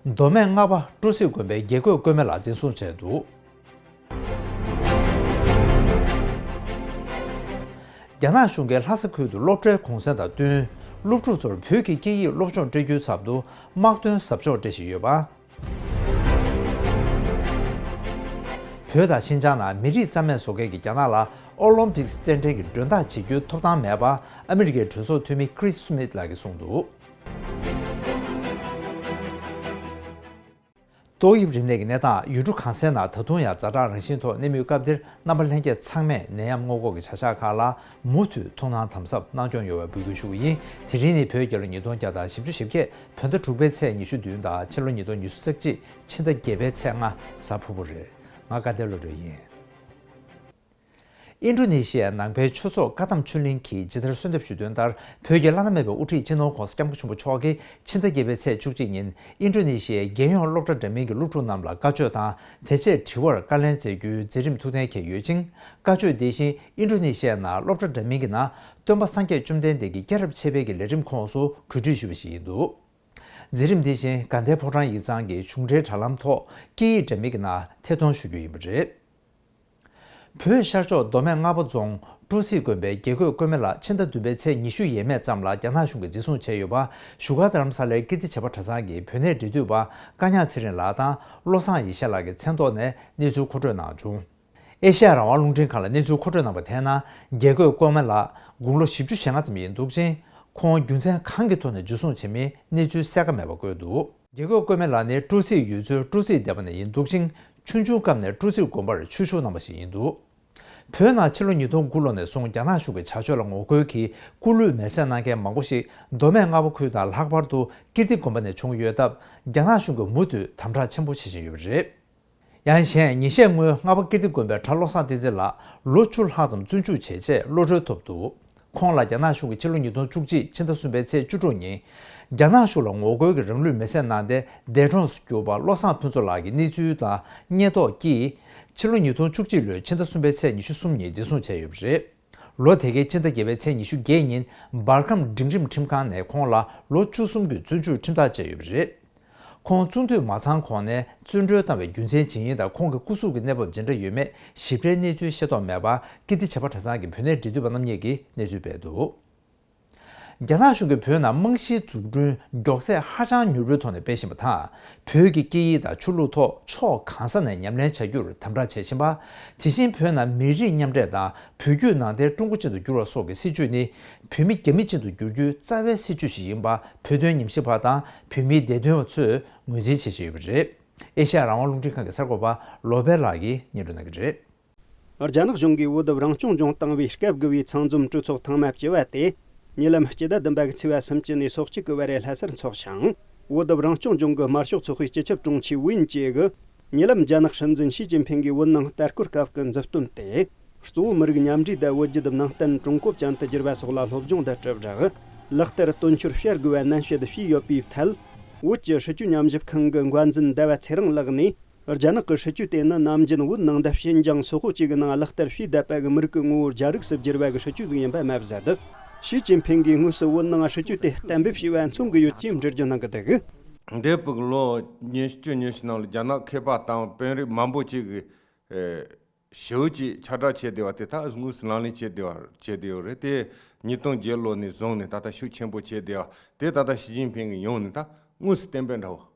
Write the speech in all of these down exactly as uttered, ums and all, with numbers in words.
མདོ་སྨད་རྔ་པ་སྤྲོ་སྲིད་དགོན་པའི་དགེ་བསྐོས་དཀོན་མེ་ལགས་འཛིན་བཟུང་བྱས་འདུག། རྒྱ་ནག་གཞུང་གིས་ལྷ་ས་ཁུལ་དུ་སློབ་གྲྭའི་གུང་སེང་དང་བསྟུན། སློབ་ཕྲུག་ཚོར་བོད་ཀྱི་སྐད་ཡིག་སློབ་སྦྱོང་སྤྲད་རྒྱུའི་ཚབ་ཏུ་དམག་དོན་ཟབ་སྦྱོང་སྤྲད་བཞིན་ཡོད་པ། བོད་དང་ཤིན་ཅང་ནང་མི་རིགས་རྩ་མེད་བཟོ་མཁན་གྱི་རྒྱ་ནག་ལ་ཨོ་ལིམ་པིག་རྩེད་འགྲན་གྱི་མགྲོན་བདག་བྱེད་རྒྱུའི་ཐོབ་ཐང་མེད་པ་ཨ་མི་རི་ཀའི་གྲོས་ཚོགས་འཐུས་མི་ཁི་རིས་སི་མིད་ལགས་ཀྱིས་གསུངས་འདུག། ཏོག་དབྱིབས་རིམས་ནད་ཀྱི་གནས་སྟངས་ཡུལ་གྲུ་གང་སའི་ནང་ད་དུང་ཡང་ཛ་དྲག་རང་བཞིན་ཐོག་གནས་མུས་སྐབས་འདིར་རྣམ་པ་ལྷན་རྒྱས་ཚང་མས་ནད་ཡམས་སྔོན་འགོག་གི་བྱ་གཞག་ཁག་ལ་མུ་མཐུད་ཐུགས་སྣང་དམ་ཟབ་གནང་སྐྱོང་ཡོང་བའི་འབོད་སྐུལ་ཞུ་གི་ཡིན། དེ་རིང་ནི་བོད་རྒྱལ་ལོ་ཉིས་སྟོང་བརྒྱ་དང་བཞི་བཅུ་ཞེ་བརྒྱད། བོད་ཟླ་དྲུག་པའི་ཚེས་ཉི་ཤུ་བདུན་དང་ཕྱི་ལོ་ཉིས་སྟོང་ཉི་ཤུ་རྩ་གཅིག་ཕྱི་ཟླ་བརྒྱད་པའི་ཚེས་ལྔ་གཟའ་ཕུར་བུ་རེད། ང་དགའ་ལྡན་བློ་གྲོས་ཡིན། ཨིན་ཌོ་ནེ་ཤི་ཡའི་ནང་པའི་ཆོས་ཚོགས་བཀའ་གདམས་ཆོས་གླིང་གིས་ཇི་ལྟར་གསོལ་འདེབས་ཞུས་དོན་ལྟར། བོད་ཀྱི་བླ་ན་མེད་པའི་དབུ་ཁྲིད་སྤྱི་ནོར་༧གོང་ས་༧སྐྱབས་མགོན་ཆེན་པོ་མཆོག་གིས་ཕྱི་ཟླ་བརྒྱད་པའི་ཚེས་བཅུ་གཅིག་ཉིན་ཨིན་ཌོ་ནེ་ཤི་ཡའི་རྒྱལ་ཡོངས་སློབ་གྲྭ་འདྲ་མིན་གྱི་སློབ་ཕྲུག་རྣམས་ལ་བཀའ་ཆོས་དང་དེ་རྗེས་དྲི་བར་བཀའ་ལན་སྩལ་རྒྱུའི་མཛད་རིམ་ཐུགས་གཏན་འཁེལ་ཡོད་ཅིང་། བཀའ་ཆོས་དེ་བཞིན་ཨིན་ཌོ་ནེ་ཤི་ཡའི་ནང་སློབ་གྲྭ་འདྲ་མིན་གྱི་ནང་སྟོན་པ་སངས་རྒྱས་བཅོམ་ལྡན་འདས་ཀྱི་སྐྱེས་རབས་ཆེ་བའི་གི་ལས་རིམ་ཁོངས་སུ་གོ་སྒྲིག་ཞུས་པ་ཞིག་ཡིན་འདུག། མཛད་རིམ་དེ་བཞིན་དགའ་ལྡན་ཕོ་བྲང་ཡིག་ཚང་གི་གཞུང་འབྲེལ་དྲ་ལམ་ཐོག་སྐད་ཡིག་འདྲ་མིན་གྱི་ནང་ཐད་གཏོང་ཞུ་རྒྱུ་ཡིན་པ་རེད། བོད་ཤར་ཕྱོགས་མདོ་སྨད་རྔ་པ་རྫོང་སྤྲོ་སྲིད་དགོན་པའི་དགེ་བསྐོས་དཀོན་མེ་ལགས་ཕྱི་ཟླ་བདུན་པའི་ཚེས་ཉི་ཤུ་ཡས་མས་ཙམ་ལ་རྒྱ་ནག་གཞུང་གིས་འཛིན་བཟུང་བྱས་ཡོད་པ། བཞུགས་སྒར་རྡ་རམ་ས་ལའི་ཀིརྟི་བྱེས་པ་གྲྭ་ཚང་གི་བོད་གནས་འབྲེལ་མཐུད་པ་བཀའ་ཉག་ཚེ་རིང་ལགས་དང་བློ་བཟང་ཡེ་ཤེས་ལགས་ཀྱི་མཚན་ཐོག་ནས་གནས་ཚུལ་མཁོ་སྤྲོད་གནང་བྱུང་། ཨེ་ཤེ་ཡ་རང་དབང་རླུང་འཕྲིན་ཁང་ལ་གནས་ཚུལ་མཁོ་སྤྲོད་གནང་བ་དེ་ནང་། དགེ་བསྐོས་དཀོན་མེ་ལགས་དགུང་ལོ་བཞི་བཅུ་ཞེ་ལྔ་ཙམ་ཡིན་འདུག་ཅིང་། ཁོང་རྒྱུ་མཚན་གང་གི་ཐོག་ནས་འཇུ་བཟུང་བྱས་མིན་གནས་ཚུལ་གསལ་ཁ་མེད་པ་བཀོད་འདུག། དགེ་བསྐོས་དཀོན་མེ་ལགས་ནི་སྤྲོ་སྲིད་ཡུལ་ཚོའི་སྤྲོ་སྲིད་སྡེ་པ་ནས་ཡིན་འདུག་ཅིང་། ཆུང་ཆུང་སྐབས་ནས་སྤྲོ་སྲིད་དགོན་པར་ཆོས་ཞུགས་གནང་བ་ཞིག་ཡིན་འདུག། བོད་ནང་ཕྱི་ལོ་ཉིས་སྟོང་དགུ་ལོ་ནས་བཟུང་རྒྱ་ནག་གཞུང་གི་བྱ་སྤྱོད་ལ་ངོ་རྒོལ་གྱིས་སྐུ་ལུས་མེར་སྲེག་གནང་མཁན་མང་པོ་ཞིག་མདོ་སྨད་རྔ་པ་ཁུལ་དང་ལྷག་པར་དུ་ཀིརྟི་དགོན་པ་ནས་བྱུང་ཡོད་སྟབས། རྒྱ་ནག་གཞུང་གིས་མུ་མཐུད་དམ་དྲག་ཆེན་པོ་བྱེད་བཞིན་ཡོད་པ་རེད། ཡང་གཞན་ཉིན་ཤས་སྔོན་རྔ་པ་ཀིརྟི་དགོན་པའི་གྲྭ་བློ་བཟང་བསྟན་འཛིན་ལགས་ལོ་བཅུ་ལྷག་ཙམ་བཙོན་འཇུག་བྱས་རྗེས་གློད་གྲོལ་ཐོབ་འདུག། ཁོང་ལ་རྒྱ་ནག་གཞུང་གིས་ཕྱི་ལོ་ཉིས་སྟོང་བཅུ་གཅིག་ཕྱི་ཟླ་གསུམ་པའི་ཚེས་བཅུ་དྲུག་ཉིན། རྒྱ་ནག་གཞུང་ལ་ངོ་རྒོལ་གྱི་རང་ལུས་མེར་སྲེག་གནང་སྟེ་འདས་གྲོངས་སུ་གྱུར་པ་བློ་བཟང་ཕུན་ཚོགས་ལགས་ཀྱི་གནས་ཚུལ་དང་སྙད་ཐོག་ཀྱིས། ཕྱི་ལོ་ཉིས་སྟོང་བཅུ་གཅིག་ལོའི་ཕྱི་ཟླ་གསུམ་པའི་ཚེས་ཉི་ཤུ་གསུམ་ཉིན་འཛིན་བཟུང་བྱས་ཡོད་པ་རེད། ལོ་དེ་གའི་ཕྱི་ཟླ་བརྒྱད་པའི་ཚེས་ཉི་ཤུ་བརྒྱད་ཉིན་འབར་ཁམས་འབྲིང་རིམ་ཁྲིམས་ཁང་ནས་ཁོང་ལ་ལོ་བཅུ་གསུམ་གྱི་བཙོན་འཇུག་ཁྲིམས་ཐག་བཅད་ཡོད་པ་རེད། ཁོང་བཙོན་འཐུས་མ་ཚང་གོང་ནས་བཙོན་གྲོལ་བཏང་བའི་རྒྱུ་མཚན་ཇི་ཡིན་དང་ཁོང་གི་སྐུ་གཟུགས་ཀྱི་གནས་བབ་ཇི་འདྲ་ཡོད་མེད་ཞིབ་ཕྲའི་གནས་ཚུལ་ཤེས་རྟོགས་མེད་པ་ཀིརྟི་བྱེས་པ་གྲྭ་ཚང་གི་བོད་གནས་འབྲེལ་མཐུད་པ་རྣམ་གཉིས་ཀྱིས་གནས་ཚུལ་སྤེལ་འདུག། རྒྱ་ནག་གཞུང་གིས་བོད་ནང་རྨང་གཞིའི་འཛུགས་སྐྲུན་མགྱོགས་ཚད་ཧ་ཅང་མྱུར་པོའི་ཐོག་ནས་སྤེལ་བཞིན་པ་དང་། བོད་ཀྱི་སྐད་ཡིག་དང་ཆོས་ལུགས་ཐོག་ཕྱོགས་གང་ས་ནས་ཉམས་ལེན་བྱ་རྒྱུར་དམ་དྲག་བྱེད་བཞིན་པ། དེ་བཞིན་བོད་ནང་མི་རིགས་མཉམ་འདྲེས་དང་བོད་བརྒྱུད་ནང་བསྟན་ཀྲུང་གོ་ཅན་དུ་བསྒྱུར་བ་སོགས་ཀྱི་སྲིད་བྱུས་ནི། བོད་མི་རྒྱ་མི་ཅན་དུ་བསྒྱུར་རྒྱུའི་རྩ་བའི་སྲིད་བྱུས་ཤིག་ཡིན་པ་བོད་དོན་ཉམས་ཞིབ་པ་དང་བོད་མིའི་བདེ་དོན་པ་ཚོས་ངོས་འཛིན་བྱེད་བཞིན་ཡོད་པ་རེད། ཨེ་ཤ་ཡ་རང་དབང་རླུང་འཕྲིན་ཁང་གི་གསར་འགོད་པ་བློ་བྷེ་ལགས་ཀྱིས་སྙན་སྒྲོན་གནང་གི་རེད། རྒྱ་ནག་གཞུང་གིས་བོད་རང་སྐྱོང་ལྗོངས་བཏང་བའི་སྐབས་དགུ་པའི་ཚང་འཛོམས་གྲོས་ཚོགས་ཐེངས་མ་བཅུ་པ་དེ། ཉེ་ལམ་སྤྱི་ཟླ་བདུན་པ་གི་ཚེས་པ་སུམ་ཅུ་ནས་སོ་གཅིག་གི་བར་ལྷ་སར་འཚོགས་ཤིང་། བོད་རང་སྐྱོང་ལྗོངས་ཀྱི་དམར་ཤོག་ཚོགས་པའི་སྤྱི་ཁྱབ་དྲུང་ཆེ་ཝུན་ཅེ་གིས། ཉེ་ལམ་རྒྱ་ནག་སྲིད་འཛིན་ཞི་ཅིན་ཕིང་གིས་བོད་ནང་ལྟ་སྐོར་སྐབས་ཀྱི་མཛུབ་སྟོན་ཏེ། གཙོ་བོ་མི་རིགས་མཉམ་འབྲེལ་དང་བོད་བརྒྱུད་ནང་བསྟན་ཀྲུང་གོ་ཅན་དུ་བསྒྱུར་བ་སོགས་ལ་སློབ་སྦྱོང་དང་གྲུབ་འབྲས། ལག་བསྟར་དོན་འཁྱོལ་བྱ་དགོས་པ་ནན་བཤད་བྱས་ཡོད་པའི་ཐད། བོད་ཀྱི་སྲིད་བྱུས་ཉམས་ཞིབ་ཁང་གི་འགོ་འཛིན་ཟླ་བ་ཚེ་རིང་ལགས་ནས། རྒྱ་ནག་གི་སྲིད་བྱུས་དེ་ནི་ནམ་རྒྱུན་བོད་ནང་དང་ཤིན་ཅང་སོག་པོ་བཅས་ཀྱི་ནང་ལག་བསྟར་བྱས་བསྡད་པ་གི་མི་རིགས་ཀྱི་ངོ་བོ་རྒྱ་རིགས་སུ་བསྒྱུར་བ་གི་སྲིད་བྱུས་ཟིག་ཡིན་པ་མ་ཟད། ཞི་ཅིན་ཕིང་གིས་དངོས་སུ་བོད་ནང་སྲིད་བྱུས་དེ་གཏན་འབེབས་བྱས་པ་མཚོན་གྱི་ཡོད་ཅེས་འགྲེལ་བརྗོད་གནང་གི་འདུག། འདས་པའི་ལོ་ཉི་ཤུ་ཉི་ཤུ་ནང་ལ་རྒྱ་ནག་མཁས་པ་དང་དཔོན་རིགས་མང་པོ་ཅིག་གིས་ཞེ་པོ་ཅིག་ཁྱབ་བསྒྲགས་བྱས་བསྡད་པ་དེ་ད་དངོས་སུ་ལག་ལེན་བྱས་བསྡད་པ་བྱས་བསྡད་ཡོད་རེད་དེ། ཉིས་སྟོང་བརྒྱད་ལོ་ནས་བཟུང་ནས་ད་ལྟ་ཤུགས་ཆེན་པོ་བྱས་བསྡད་པ་དེ་ད་ལྟ་ཞི་ཅིན་ཕིང་གིས་ཡོང་ནས་ད་དངོས་སུ་གཏན་འབེབས་འདྲ་བོ།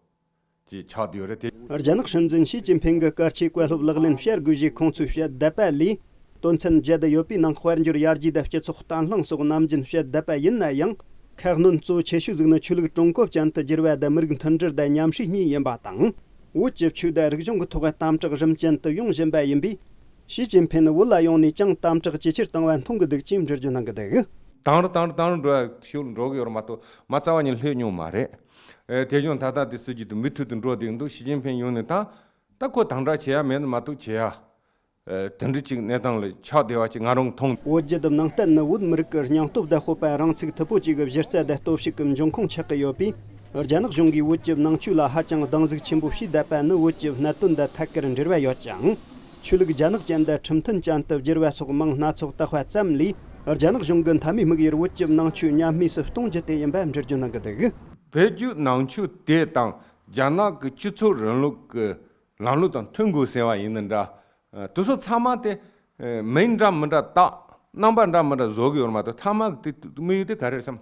ཅེས་ཆགས་བསྡད་ཡོད་རེད་དེ། རྒྱ་ནག་སྲིད་འཛིན་ཞི་ཅིན་ཕིང་གི་བཀའ་ཆོས་བཀའ་སློབ་ལག་ལེན་བྱ་དགོས་ཞེས་ཁོང་ཚོས་བཤད་བསྡད་པ་ལས། དོན་ཚན་བརྒྱད་ཡོད་པའི་ནང་དཔལ་འབྱོར་ཡར་རྒྱས་དང་སྤྱི་ཚོགས་བརྟན་ལྷིང་སོགས་ནམ་རྒྱུན་བཤད་བསྡད་པ་ཡིན་ན་ཡང་། ཁ་སྣོན་གཙོ་ཆེ་ཤོས་ཟིག་ནི་ཆོས་ལུགས་ཀྲུང་གོ་ཅན་དུ་བསྒྱུར་བ་དང་མི་རིགས་མཐུན་སྒྲིལ་དང་མཉམ་ཧྲེ་གཉིས་ཡིན་པ་དང་། བོད་ཀྱི་ཆོས་དང་རིག་གཞུང་གི་ཐོག་དམ་དྲག་རིམ་ཅན་དུ་ཡོང་བཞིན་པ་ཡིན་པས། ཞི་ཅིན་ཕིང་ནི་བོད་ལ་ཡོང་ནས་ཀྱང་དམ་དྲག་ཇེ་ཆེར་བཏང་བ་མཐོང་གི་འདུག་ཅེས་འགྲེལ་བརྗོད་གནང་གི་འདུག། དང་རུ་དང་རུ་དང་རུ་འགྲོ་ཡ་ཤུགས་འགྲོ་གི་ཡོད་རེད་མ་གཏོགས་མ་རྩ་བ་ནས་སླེབས་མྱོང་མ་རེད། ཨེ་དེ་བཞིན་ད་ལྟ་དེ་སྲིད་ཇུས་དེ་མུ་མཐུད་དུ་འགྲོ་བསྡད་འདུག། ཞི་ཅིན་ཕིང་ཡོང་ནས་ད་ད་ཁོ་དམ་དྲག་བྱེད་ཡ་མེད་ན་མ་གཏོགས་བྱེད་ཡ། ཨེ་དེ་འདྲ་ཅིག་གནས་སྟངས་ལ་ཆགས་བསྡད་པ་ཅིག་ང་རང་མཐོང་། བོད་བརྒྱུད་ནང་བསྟན་ནི་བོད་མི་རིགས་ཀྱི་སྙིང་སྟོབས་དང་སྤོབས་པ་རང་ཚུགས་མཐུ་པོ་བཅས་ཀྱི་གཞི་རྩ་དང་སྟོབས་ཤུགས་ཀྱི་འབྱུང་ཁུངས་ཆགས་ཀྱི་ཡོད་པས། རྒྱ་ནག་གཞུང་གིས་བོད་ཀྱི་ནང་ཆོས་ལ་ཧ་ཅང་སྡང་ཟུག་ཆེན་པོ་བྱས་བསྡད་པ་ནི་བོད་ཀྱི་གནད་དོན་དང་ཐད་ཀར་འབྲེལ་བ་ཡོད་ཅིང་། ཆོས་ལུགས་རྒྱ་ནག་ཅན་དང་ཁྲིམས་མཐུན་ཅན་དུ་བསྒྱུར་བ་སོགས་མིང་སྣ་ཚོགས་བཏགས་པ་ཙམ་ལས། རྒྱ་ནག་གཞུང་གི་མཐའ་མའི་དམིགས་ཡུལ་བོད་ཀྱི་ནང་ཆོས་ཉམས་དམས་སུ་གཏོང་རྒྱུ་དེ་ཡིན་པ་འགྲེལ་བརྗོད་གནང་གི་འདུག། བོད་བརྒྱུད་ནང་ཆོས་དེ་དང་ རྒྱ་ནག་གི་སྤྱི་ཚོགས་རིང་ལུགས་ཀྱི་ལམ་ལུགས་དང་མཐུན་དགོས་ཟེར་བ་ཡིན་ན་འདྲ། དེ་ཚོ་ཚང་མ་དེ་མིང་འདྲ་མི་འདྲ་བཏགས། རྣམ་པ་འདྲ་མི་འདྲ་བཟོ་གི་ཡོད་མ་གཏོགས། མཐའ་མ་གི་དམིགས་ཡུལ་དེ་ག་རེ་རེད་བསམ།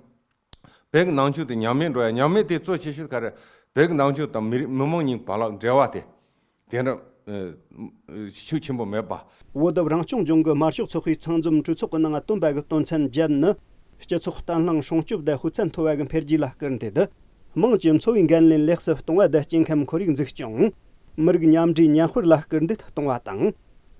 བོད་ཀྱི་ནང་ཆོས་དེ་ཉམས་མེད་འགྲོ་ཡ། ཉམས་མེད་དེ་གཙོ་ཆེ་ཤོས་ག་རེ། བོད་ཀྱི་ནང་ཆོས་དང་མི་རིགས་མི་མང་གཉིས་བར་ལ་འབྲེལ་བ་དེ། དེ་འདྲ་ཤུགས་ཆེན་པོ་མེད་པ། བོད་རང་སྐྱོང་ལྗོངས་ཀྱི་དམར་ཤོག་ཚོགས་པའི་ཚང་འཛོམས་གྲོས་ཚོགས་ཀྱི་ནང་བཏོན་པ་གི་དོན་ཚན་བརྒྱད་ནི། སྤྱི་ཚོགས་བརྟན་ལྷིང་སྲུང་སྐྱོབ་དང་ཧུར་བརྩོན་མཐོ་བ་གི་འཕེལ་རྒྱས་ལ་སྐུལ་འདེད། དམངས་ཀྱི་འཚོ་བའི་འགན་ལེན་ལེགས་སུ་གཏོང་བ་དང་སྐྱེ་ཁམས་ཁོར་ཡུག་འཛུགས་སྐྱོང་། མི་རིགས་མཉམ་འདྲེས་མཉམ་སྤེལ་ལ་སྐུལ་འདེད་གཏོང་བ་དང་།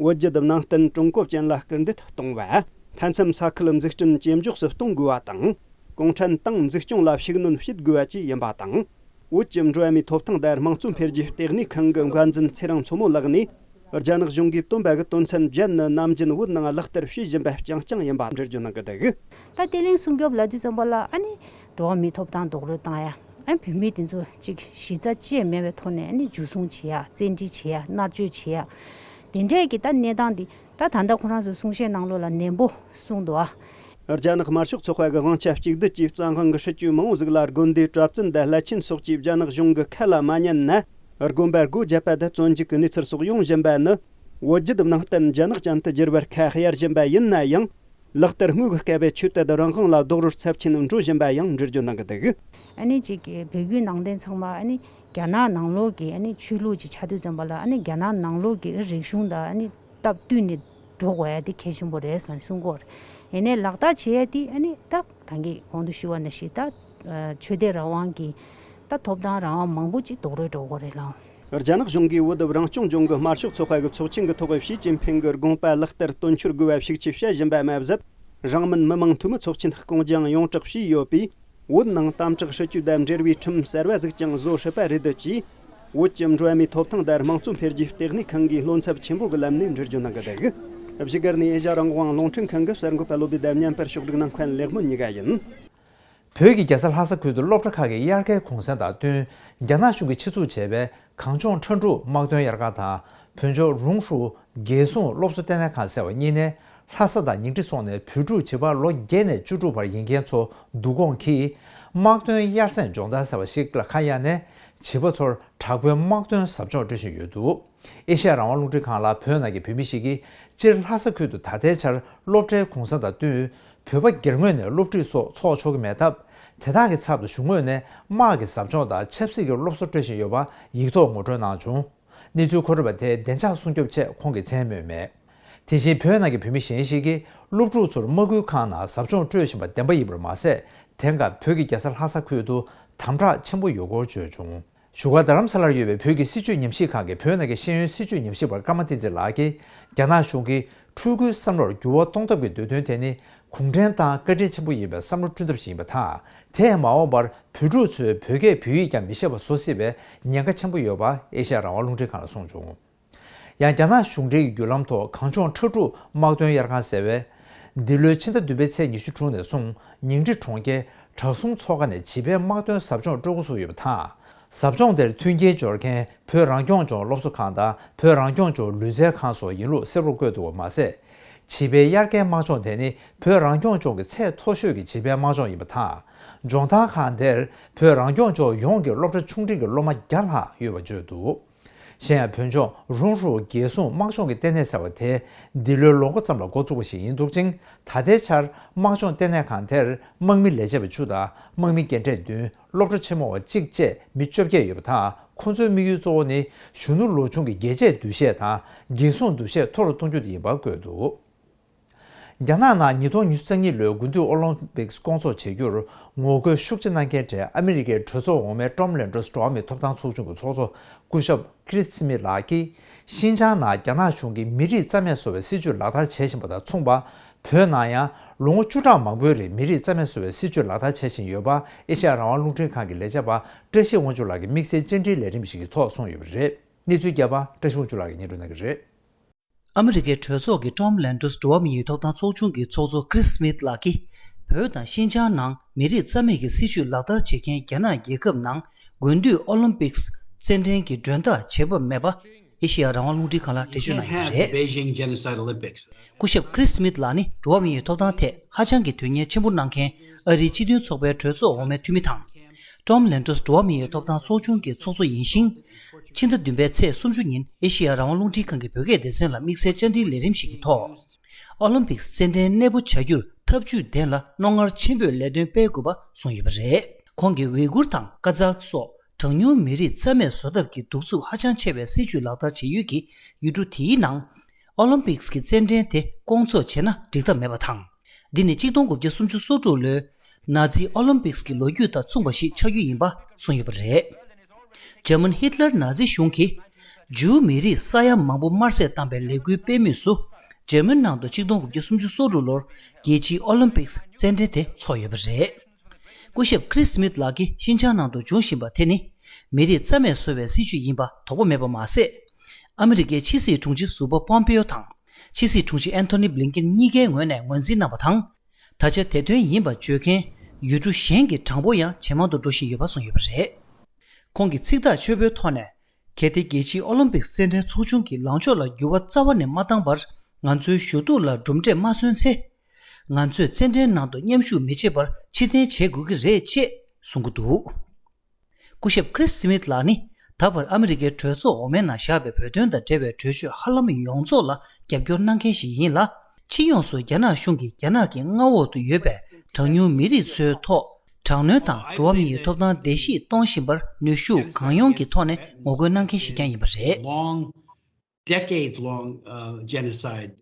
བོད་བརྒྱུད་ནང་བསྟན་ཀྲུང་གོ་ཅན་ལ་སྐུལ་འདེད་གཏོང་བ། མཐའ་མཚམས་ས་ཁུལ་འཛུགས་སྐྲུན་ཇེ་མགྱོགས་སུ་གཏོང་དགོས་པ་དང་། གུང་ཁྲན་ཏང་འཛུགས་སྐྱོང་ལ་ཤུགས་སྣོན་བྱེད་དགོས་པ་བཅས་ཡིན་པ་དང་། བོད་ཀྱི་འགྲོ་བ་མིའི་ཐོབ་ཐང་དང་དམངས་གཙོ་འཕེལ་རྒྱས་ལྟེ་གནས་ཁང་གི་འགན་འཛིན་ཚེ་རིང་མཚོ་མོ་ལགས་ནས། རྒྱ་ནག་གཞུང་གིས་བཏོན་པ་གི་དོན་ཚན་བརྒྱད་ནི་ནམ་རྒྱུན་བོད་ནང་ལག་བསྟར་བྱེད་བཞིན་པ་རྐྱང་རྐྱང་ཡིན་པ་འགྲེལ་བརྗོད་གནང་གི་འདུག། ད་བརྟན་ལྷིང་སྲུང་སྐྱོབ་ལབ་དུས་ཙམ་པ་ལ་ཨ་ནི་འགྲོ་བ་མིའི་ཐོབ་ཐང་རྡོག་རོལ་བཏང་ཡ། ཨ་ནི་བོད་མི་དེ་ཚོ་ཅིག་གཞི་རྩ་ཅི་ཡང་མེད་པའི་ཐོག་ནས་ཨ་ནི་འཇུ་བཟུང་བྱེད་ཡ། བཙན་ཁྲིད་བྱེད་ཡ། མནར་གཅོད་བྱེད་ཡ། དེ་འདྲས་ཀྱི་ད་གནས་སྟངས་འདི་ད་ད་ལྟ་ཁོ་རང་ཚོའི་གསུང་བཤད་ནང་ལོགས་ལ་ནན་པོ་གསུངས་འདུག་ཨ། རྒྱ་ནག་དམར་ཤོག་ཚོགས་པ་གི་དབང་ཆ་གཅིག་སྡུད་ཀྱིས་བཙན་དབང་གི་སྲིད་ཇུས་མང་བོ་ཟིག་ལ་དགོན་སྡེ་གྲྭ་བཙུན་དང་བླ་ཆེན་སོགས་ཀྱིས་རྒྱ་ནག་གཞུང་གི་ཁ་ལ་མ་ཉན་ན། དགོན་པར་སྒོ་བརྒྱབ་པ་དང་བཙོན་འཇུག་གི་གནས་ཚུལ་སོགས་ཡོང་བཞིན་པ་ནི། བོད་བརྒྱུད་ནང་བསྟན་རྒྱ་ནག་ཅན་དུ་བསྒྱུར་བར་ཁ་གཡར་བཞིན་པ་ཡིན་ན་ཡང་། ལག་བསྟར་དངོས་ཀྱི་སྐབས་ཆོས་དད་རང་དབང་ལ་རྡོག་རོལ་ཚབས་ཆེན་འགྲོ་བཞིན་པ་ཡང་འགྲེལ་བརྗོད་གནང་གི་འདུག། ཨ་ནི་ཅིག་བོད་བརྒྱུད་ནང་བསྟན་ཚང་མ་ཨ་ནི་རྒྱ་ནག་ནང་ལོགས་ཀྱི་ཨ་ནི་ཆོས་ལུགས་ཅིག་ཆགས་དུས་ཙམ་པ་ལ་ཨ་ནི་རྒྱ་ནག་ནང་ལོགས་ཀྱི་རིག་གཞུང་དང་ཨ་ནི་སྟབས་བསྟུན་ནས་འགྲོ་དགོས་ཡ་དེ་གལ་ཆེན་པོ་རེད་ཟེར་ནས་གསུང་གི་ཡོད་རེད། ཡིན་ནའི་ལག་བསྟར་བྱེད་ཡ་དེ་ཨ་ནི་ད་ད་གིན་གོང་དུ་ཞུས་པ་ནང་བཞིན་ད་ཆོས་དད་རང་དབང་གི་ད་ཐོབ་ཐང་རང་དབང་མང་པོ་ཅིག་རྡོག་རོལ་འགྲོ་གི་རེད་ལགས། རྒྱ་ནག་གཞུང་གིས་བོད་རང་སྐྱོང་ལྗོངས་ཀྱི་དམར་ཤོག་ཚོགས་པ་གི་ཚོགས་ཆེན་གྱི་ཐོག་ཞི་ཅིན་ཕིང་གི་དགོངས་པ་ལག་བསྟར་དོན་འཁྱོལ་དགོས་པ་ཤུགས་ཆེ་བཤད་བཞིན་པ་མ་ཟད། རང་མིན་མི་མང་འཐུས་མི་ཚོགས་ཆེན་སྐོང་སྦྱང་ཡོངས་གྲགས་བྱས་ཡོད་པས། བོད་ནང་དམ་དྲག་སྲིད་ཇུས་དང་འབྲེལ་བའི་ཁྲིམས་གསར་བ་ཟིག་ཀྱང་བཟོ་སྲིད་པ་རེད་འདོད་ཀྱིས། བོད་ཀྱི་འགྲོ་བ་མིའི་ཐོབ་ཐང་དང་དམངས་གཙོ་འཕེལ་རྒྱས་ལྟེ་གནས་ཁང་གིས་བློ་འཚབ་ཆེན་པོ་གི་ལམ་ནས་འགྲེལ་བརྗོད་གནང་གི་འདུག། བཞུགས་སྒར་ནས་ཨེ་ཤ་རང་དབང་རླུང་འཕྲིན་ཁང་གི་གསར་འགོད་པ་བློ་བདེ་དང་བརྙན་པར་ཕྱོགས་སྒྲིག་གནང་མཁན་ལེགས་སྨོན་གཉིས་ཀ་ཡིན། བོད་ཀྱི་རྒྱལ་ས་ལྷ་ས་ཁུལ་དུ་སློབ་གྲྭ་ཁག་གི་དབྱར་ཁའི་གུང་སེང་དང་བསྟུན། རྒྱ་ནག་གཞུང་གིས་ཆེད་འཛུགས་བྱས་པའི་གངས་ལྗོངས་ཁྲ་འབྲུག་དམག་དོན་དབྱར་ཁང་དང་། བོད་ལྗོངས་རུང་ཧྲུའུ་རྒྱལ་སྲུང་སློབ་གསོ་ལྟེ་གནས་ཁང་ཟེར་བ་གཉིས་ནས། ལྷ་ས་དང་ཉིང་ཁྲི་སོགས་ནས་བོད་ཕྲུག་བྱིས་པ་ལོ་བརྒྱད་ནས་བཅུ་དྲུག་བར་ཡིན་མཁན་ཚོ་བསྡུ་སྐོང་གིས། དམག་དོན་དབྱར་གསེང་སྦྱོང་བརྡར་ཟེར་བ་ཞིག་ལ་ཁ་གཡར་ནས། བྱིས་པ་ཚོར་དྲག་པོའི་དམག་དོན་ཟབ་སྦྱོང་སྤྲོད་བཞིན་ཡོད་འདུག། ཨེ་ཤ་ཡ་རང་དབང་རླུང་འཕྲིན་ཁང་ལ་བོད་ནང་གི་བོད་མི་ཞིག་གིས། སྤྱིར་ལྷ་ས་ཁུལ་དུ་ད་ལྟའི་ཆར་སློབ་གྲྭའི་གུང་སེང་དང་བསྟུན། བོད་པ་སྒེར་ངོས་ནས་སློབ་ཁྲིད་སོགས་ཚོགས་ཆོག་གི་མེད་སྟབས། དེ་དག་གི་ཚབ་ཏུ་གཞུང་ངོས་ནས་དམག་གི་ཟབ་སྦྱོང་དང་ཆབ་སྲིད་ཀྱི་སློབ་གསོ་སྤྲོད་བཞིན་ཡོད་པ་ཡིག་ཐོག་ངོ་སྤྲོད་གནང་བྱུང་། གནས་ཚུལ་མཁོ་སྒྲུབ་པ་དེས་བདེ་འཇགས་སྲུང་སྐྱོབ་ཆེད་ཁོང་གིས་མཚན་སྨོས་མེད། དེ་བཞིན་བོད་ནང་གི་བོད་མི་གཞན་ཞིག་གིས་སློབ་ཕྲུག་ཚོར་དམག་ཁུལ་ཁང་ནང་ཟབ་སྦྱོང་སྤྲོད་བཞིན་པ་བདེན་པ་ཡིན་པར་མ་ཟད། དེང་སྐབས་བོད་ཀྱི་རྒྱལ་ས་ལྷ་ས་ཁུལ་དུ་དམ་དྲག་ཆེན་པོ་ཡོད་སྐོར་བརྗོད་བྱུང་། བཞུགས་སྒར་རྡ་རམ་ས་ལར་ཡོད་པའི་བོད་ཀྱི་སྲིད་བྱུས་ཉམས་ཞིབ་ཁང་གི་བོད་ནང་གི་ཤེས་ཡོན་སྲིད་བྱུས་ཉམས་ཞིབ་པ་ཀརྨ་བསྟན་འཛིན་ལགས་ཀྱིས། རྒྱ་ནག་གཞུང་གིས་ཕྲུ་གུའི་བསམ་བློར་འགྱུར་བ་གཏོང་ཐབས་ཀྱི་འདོད་དོན་དེ་ནི་གུང་ཁྲན་ཏང་བཀའ་དྲིན་ཆེན་པོ་ཡིན་པའི་བསམ་བློ་བསྐྲུན་ཐབས་ཤིག་ཡིན་པ་དང་། དེས་མ་འོངས་པར་བོད་ཕྲུག་ཚོས་བོད་སྐད་བོད་ཡིག་ཀྱང་མི་ཤེས་པ་བཟོ་སྲིད་པའི་ཉེན་ཁ་ཆེན་པོ་ཡོད་པ་ཨེ་ཤ་ཡ་རང་དབང་རླུང་འཕྲིན་ཁང་ལ་གསུངས་བྱུང་། ཡང་རྒྱ་ནག་གཞུང་འབྲེལ་གྱི་བརྒྱུད་ལམ་ཐོག་གངས་ལྗོངས་ཁྲ་འབྲུག་དམག་དོན་དབྱར་ཁང་ཟེར་བས། འདི་ལོའི་ཕྱི་ཟླ་བདུན་པའི་ཚེས་ཉི་ཤུ་དྲུག་ནས་བཟུང་ཉིང་ཁྲི་གྲོང་ཁྱེར་བྲག་གསུམ་ཚོགས་ཁང་ནས་བྱིས་པའི་དམག་དོན་ཟབ་སྦྱོང་སྤྲོད་འགོ་ཚུགས་ཡོད་པ་དང་། ཟབ་སྦྱོང་དེར་མཐུན་རྐྱེན་སྦྱོར་མཁན་བོད་རང་སྐྱོང་ལྗོངས་སློབ་གསོ་ཁང་དང་བོད་རང་སྐྱོང་ལྗོངས་ལུས་རྩལ་ཁང་སོགས་ཡིན་ལུགས་གསལ་པོར་བཀོད་འདུག་པ་མ་ཟད། བྱིས་པའི་དབྱར་ཁའི་དམག་སྦྱོང་དེ་ནི་བོད་རང་སྐྱོང་ལྗོངས་ཀྱི་ཚད་མཐོ་ཤོས་ཀྱི་བྱིས་པའི་དམག་སྦྱོང་ཡིན་པ་དང་། སྦྱོང་བརྡར་ཁང་དེར་བོད་རང་སྐྱོང་ལྗོངས་ཡོངས་ཀྱི་སློབ་གྲྭ་ཆུང་འབྲིང་གི་སློབ་མ་བརྒྱ་ལྷག་ཡོད་པ་བརྗོད་འདུག། གཞན་ཡང་བོད་ལྗོངས་རུང་ཧྲུའུ་རྒྱལ་སྲུང་དམག་སྦྱོང་གི་ལྟེ་གནས་ཟེར་བ་དེ་འདི་ལོའི་ལོ་འགོ་ཙམ་ལ་འགོ་བཙུགས་པ་ཞིག་ཡིན་འདུག་ཅིང་། ད་ལྟའི་ཆར་དམག་སྦྱོང་ལྟེ་གནས་ཁང་དེར་དམག་མི་ལས་བྱེད་པ་བཅུ་དང་དམག་མི་རྒན་གྲས་བདུན། སློབ་གྲྭ་ཆེན་མོ་བ་གཅིག་བཅས་མི་བཅོ་བརྒྱད་ཡོད་པ་དང་། ཁོང་ཚོའི་དམིགས་ཡུལ་གཙོ་བོ་ནི་གཞོན་ནུ་ལོ་ཆུང་གི་རྒྱལ་གཅེས་འདུ་ཤེས་དང་འགན་སྲུང་འདུ་ཤེས་མཐོ་རུ་གཏོང་རྒྱུ་དེ་ཡིན་པ་བཀོད་འདུག། རྒྱ་ནག་ནང་ཉིས་སྟོང་ཉི་ཤུ་རྩ་གཉིས་ལོའི་དགུན་དུས་ཨོ་ལིམ་པིག་སྐོང་ཚོགས་བྱེད་རྒྱུར་ངོ་རྒོལ་ཤུགས་ཆེ་གནང་མཁན་གྲས་ཨ་མི་རི་ཀའི་གྲོས་ཚོགས་འོག་མའི་ཀྲོམ་ལན་ཌོས་འགྲོ་བ་མིའི་ཐོབ་ཐང་ཚོགས་ཆུང་གི་ཚོགས་གཙོ་སྐུ་ཞབས་ཀྲིས་སི་མིད་ལགས་ཀྱིས། ཤིན་ཅང་ནང་རྒྱ་ནག་གཞུང་གིས་མི་རིགས་རྩ་མེད་བཟོ་བའི་སྲིད་ཇུས་ལག་བསྟར་བྱེད་བཞིན་པ་དང་མཚུངས་པ། བོད་ནང་ཡང་ལོ་ངོ་བཅུ་ཕྲག་མང་པོའི་རིང་མི་རིགས་རྩ་མེད་བཟོ་བའི་སྲིད་ཇུས་ལག་བསྟར་བྱེད་བཞིན་ཡོད་པ་ཨེ་ཤ་ཡ་རང་དབང་རླུང་འཕྲིན་ཁང་གི་ལས་བྱེད་པ་བཀྲ་ཤིས་དབང་ཕྱུག་ལགས་ཀྱིས་དམིགས་བསལ་བཅར་འདྲིའི་ལས་རིམ་ཞིག་གི་ཐོག་གསུངས་ཡོད་པ་རེད། གནས་ཚུལ་རྒྱས་པ་བཀྲ་ཤིས་དབང་ཕྱུག་ལགས་ཀྱིས་སྙན་སྒྲོན་གནང་གི་རེད། ཨ་མི་རི་ཀའི་གྲོས་ཚོགས་ཀྱི་ཀྲོམ་ལན་ཌོས་འགྲོ་བ་མིའི་ཐོབ་ཐང་ཚོགས་ཆུང་གི་ཚོགས་གཙོ་ཀྲིས་སི་མིད་ལགས་ཀྱིས། བོད་དང་ཤིན་ཅང་ནང་མི་རིགས་རྩ་མེད་ཀྱི་སྲིད་ཇུས་ལག་བསྟར་བྱེད་མཁན་རྒྱ་ནག་རྒྱལ་ཁབ་ནང་དགུན་དུས་ཨོ་ལིམ་པིག་རྩེད་འགྲན་གྱི་མགྲོན་བདག་བྱེད་འབབ་མེད་པ། ཨེ་ཤེ་ཡ་རང་དབང་རླུང་འཕྲིན་ཁང་ལ་འགྲེལ་བརྗོད་གནང་ཡོད་པ་རེད། སྐུ་ཞབས་ཀྲིས་སི་མིད་ལགས་ནི་འགྲོ་བ་མིའི་ཐོབ་ཐང་ཐད་ཧ་ཅང་གི་དོན་གཉེར་ཆེན་པོ་གནང་མཁན་ཨ་རིའི་སྤྱི་མཐུན་ཚོགས་པའི་གྲོས་ཚོགས་འོག་མའི་འཐུས་མི་དང་། ཊོམ་ལན་ཊོས་འགྲོ་བ་མིའི་ཐོབ་ཐང་ཚོགས་ཆུང་གི་ཚོགས་གཙོ་ཡིན་ཞིང་། ཕྱི་ཟླ་བདུན་པའི་ཚེས་སུམ་ཅུ་ཉིན་ཨེ་ཤི་ཡ་རང་དབང་རླུང་འཕྲིན་ཁང་གི་བོད་སྐད་སྡེ་ཚན་ལ་དམིགས་བསལ་བཅར་འདྲིའི་ལས་རིམ་ཞིག་གི་ཐོག་ཨོ་ལིམ་པིག་རྩེད་འགྲན་གནས་སྤོ་བྱ་རྒྱུར་ཐབས་ཇུས་ལྡན་ལ་རྣོ་ངར་ཆེན་པོས་ལས་དོན་སྤེལ་དགོས་པ་གསུངས་ཡོད་པ་རེད། ཁོང་གིས་ཝི་གུར་དང་ཀ་ཛག་སོགས་གྲངས་ཉུང་མི་རིགས་རྩ་མེད་བཟོ་ཐབས་ཀྱི་གདུག་རྩུབ་ཧ་ཅང་ཆེ་བའི་སྲིད་བྱུས་ལག་བསྟར་བྱེད་ཡུལ་གྱི་ཡུལ་གྲུ་དེའི་ནང་། ཨོ་ལིམ་པིག་གི་རྩེད་འགྲན་དེ་སྐོང་ཚོགས་བྱས་ན་འགྲིག་ཐབས་མེད་པ་དང་། འདི་ནི་གཅིག་སྟོང་དགུ་བརྒྱ་སུམ་ཅུ་སོ་དྲུག་ལོའི་ནཱ་ཛི་ཨོ་ལིམ་པིག་གི་ལོ་རྒྱུས་དང་མཚུངས་པ་ཞིག་ཆགས་རྒྱུ་ཡིན་པ་གསུངས་ཡོད་པ་རེད། འཇར་མན་ཧི་ཏི་ལར་ནཱ་ཛི་གཞུང་གིས་ཇུའུ་མི་རིགས་ས་ཡ་མང་པོ་དམར་བསད་བཏང་པའི་ལས་འགུལ་སྤེལ་མུས་སུ། འཇར་མན་ནང་དུ་གཅིག་སྟོང་དགུ་བརྒྱ་སུམ་ཅུ་སོ་དྲུག་ལོར་རྒྱལ་སྤྱིའི་ཨོ་ལིམ་པིག་རྩེད་འགྲན་དེ་འཚོགས་ཡོད་པ་རེད། སྐུ་ཞབས་ཁྲིས་སྨིད་ལགས་ཀྱིས་ཤིན་ཅང་ནང་དུ་འབྱུང་བཞིན་པ་དེ་ནི། མི་རིགས་རྩ་མེད་བཟོ་བའི་སྲིད་བྱུས་ཡིན་པ་དོགས་པ་མེད་པ་མ་ཟད། ཨ་མི་རི་ཀའི་ཕྱི་སྲིད་དྲུང་ཆེ་ཟུར་པ་པོམ་པེའོ་དང་། ཕྱི་སྲིད་དྲུང་ཆེ་ཨན་ཐོ་ནི་བྷི་ལིན་ཀེན་གཉིས་ཀའི་ངོས་ནས་ངོས་འཛིན་གནང་པ་དང་། ད་ཆ་དེ་དོན་ཡིན་པ་བརྗོད་མཁན་ཡུལ་གྲུ་གཞན་གྱི་གྲངས་འབོར་ཡང་ཇེ་མང་དུ་འགྲོ་བཞིན་ཡོད་པ་གསུངས་ཡོད་པ་རེད། ཁོང་གིས་ཚིག་ཐག་ཆོད་པོའི་ཐོག་ནས། གལ་ཏེ་རྒྱལ་སྤྱིའི་ཨོ་ལིམ་པིག་རྩེད་འགྲན་ཚོགས་ཆུང་གི་ལངས་ཕྱོགས་ལ་འགྱུར་བ་རྩ་བ་ནས་མ་བཏང་བར། ང་ཚོའི་ཞུ་གཏུག་ལ་གྲུབ་འབྲས་མ་སོན་ཚེ། ང་ཚོས་རྩེད་འགྲན་ནང་དུ་མཉམ་ཞུགས་མི་བྱེད་པར་ཕྱིར་འཐེན་བྱེད་དགོས་ཀྱི་རེད་ཅེས་གསུང་གི་འདུག་སྐུ་ཞབས་ཁྲིས་སྨིད་ལགས་ནི་ད་བར་ཨ་མི་རི་ཀའི་གྲོས་ཚོགས་འོག་མའི་ནང་བཞག་པའི་བོད་དོན་དང་འབྲེལ་བའི་གྲོས་ཆོད་ཧ་ལམ་ཡོངས་རྫོགས་ལ་རྒྱབ་སྐྱོར་གནང་མཁན་ཞིག་ཡིན་ལ། སྤྱི་ཡོངས་སུ་རྒྱ་ནག་གཞུང་གིས་རྒྱ་ནག་གི་མངའ་འོག་ཏུ་ཡོད་པའི་གྲངས་ཉུང་མི་རིགས་ཚོའི་ཐོག་དྲག་གནོན་དང་འགྲོ་བ་མི་ཡི་ཐོབ་ཐང་བརྡལ་བཤིག་གཏོང་བཞིན་པར་ནུས་ཤུགས་གང་ཡོང་གི་ཐོག་ནས་ངོ་རྒོལ་གནང་མཁན་ཞིག་ཀྱང་ཡིན་པ་རེད། Long, decades long, uh, genocide.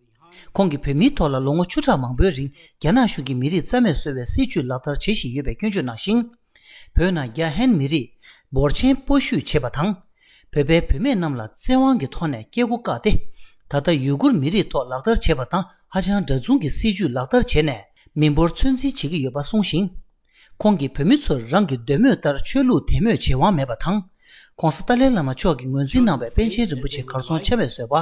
ཁོང་གིས་བོད་མིའི་ཐོག་ལ་ལོ་ངོ་བཅུ་ཕྲག་མང་པོའི་རིང་རྒྱ་ནག་གཞུང་གིས་མི་རིགས་རྩ་མེད་བཟོ་བའི་སྲིད་བྱུས་ལག་བསྟར་བྱེད་བཞིན་ཡོད་པའི་སྐྱོན་བརྗོད་གནང་ཞིང་། བོད་ནང་རྒྱ་ཧན་མི་རིགས་འབོར་ཆེན་སྤོ་བཤུད་བྱས་པ་དང་། བོད་པའི་བུད་མེད་རྣམས་ལ་བཙན་དབང་གི་ཐོག་ནས་སྐྱེ་སྒོ་བཀག་སྟེ། ད་ལྟ་ཡུ་གུར་མི་རིགས་ཐོག་ལག་བསྟར་བྱས་པ་དང་ཧ་ཅང་འདྲ་མཚུངས་ཀྱི་སྲིད་བྱུས་ལག་བསྟར་བྱས་ནས་མི་འབོར་ཚོད་འཛིན་བྱེད་ཀྱི་ཡོད་པ་གསུངས་ཤིང་། ཁོང་གིས་བོད་མི་ཚོར་རང་གི་འདོད་མོས་ལྟར་ཆོས་ལུགས་དད་མོས་བྱེད་དབང་མེད་པ་དང་། ྋགོང་ས་ཏཱ་ལའི་བླ་མ་མཆོག་གིས་ངོས་འཛིན་གནང་བའི་པཎ་ཆེན་རིན་པོ་ཆེ་གར་སོང་ཆ་མེད་བཟོས་པ།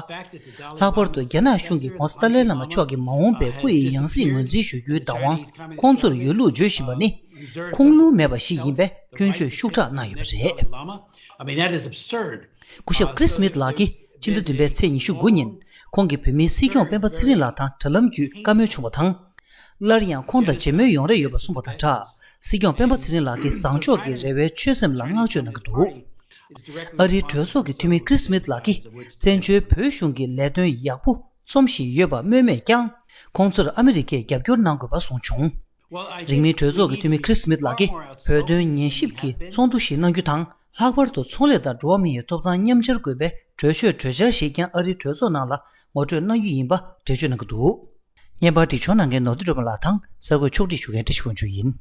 ལྷག་པར་དུ་རྒྱ་ནག་གཞུང་གིས་ྋགོང་ས་ཏཱ་ལའི་བླ་མ་མཆོག་གི་མ་འོངས་པའི་སྐུ་ཡི་ཡང་སྲིད་ངོས་འཛིན་ཞུ་རྒྱུའི་བདག་དབང་ཁོང་ཚོར་ཡོད་ལུགས་བརྗོད་བཞིན་པ་ནི། ཁུངས་ལུང་མེད་པ་ཞིག་ཡིན་པའི་སྐྱོན་བརྗོད་ཤུགས་དྲག་གནང་ཡོད་པ་རེད། I mean, that is absurd. སྐུ་ཞབས་ཁྲིས་སྨིད་ལགས་ཀྱིས་ཕྱི་ཟླ་བདུན་པའི་ཚེས་ཉི་ཤུ་དགུ་ཉིན་ཁོང་གིས་བོད་མིའི་སྲིད་སྐྱོང་སྤེན་པ་ཚེ་རིང་ལགས་དང་དྲ་ལམ་བརྒྱུད་བཀའ་མོལ་བྱུང་བ་དང་། སླར་ཡང་ཁོང་དང་མཇལ་མོལ་ཡོང་རེ་ཡོད་པ་གསུངས་པ་དང་སྦྲགས། སྲིད་སྐྱོང་སྤེན་པ་ཚེ་རིང་ལགས་ཀྱིས་བཟང་ཕྱོགས་ཀྱི་རེ་བའི་ཆོད་སེམས་ལ་བསྔགས་བརྗོད་གནང་གི་འདུག་ཨ་རིའི་གྲོས་ཚོགས་ཀྱི་འཐུས་མི་ཁྲིས་སྨིད་ལགས་ཀྱིས་བཙན་བྱོལ་བོད་གཞུང་གི་ལས་དོན་ཡག་པོ་རྩོམ་བཞིན་ཡོད་པ་སྨོས་མེད་ཀྱང་། ཁོང་ཚོར་ཨ་མི་རི་ཀས་རྒྱབ་སྐྱོར་གནང་དགོས་པ་གསུངས་བྱུང་། རིང་མིན་གྲོས་ཚོགས་ཀྱི་འཐུས་མི་ཁྲིས་སྨིད་ལགས་ཀྱིས་བོད་དོན་ཉན་ཞིབ་ཀྱི་ཚོགས་འདུ་ཞིག་གནང་རྒྱུ་དང་། ལྷག་པར་དུ་ཚོང་ལས་དང་འགྲོ་བ་མིའི་ཐོབ་ཐང་མཉམ་སྦྱར་དགོས་པའི་གྲོས་ཆོད་གྲོས་འཆར་ཞིག་ཀྱང་ཨ་རིའི་གྲོས་ཚོགས་ནང་ལ་ངོ་སྤྲོད་གནང་རྒྱུ་ཡིན་པ་འགྲེལ་བརྗོད་གནང་གི་འདུག་བརྙན་པར་སྒྲིག་སྦྱོར་གནང་མཁན་ནོར་བུ་སྒྲོལ་མ་ལགས་དང་གསར་འགོད་ཕྱོགས་སྒྲིག་ཞུ་མཁན་བཀྲ་ཤིས་ཕུན་ཆུ་ཡིན།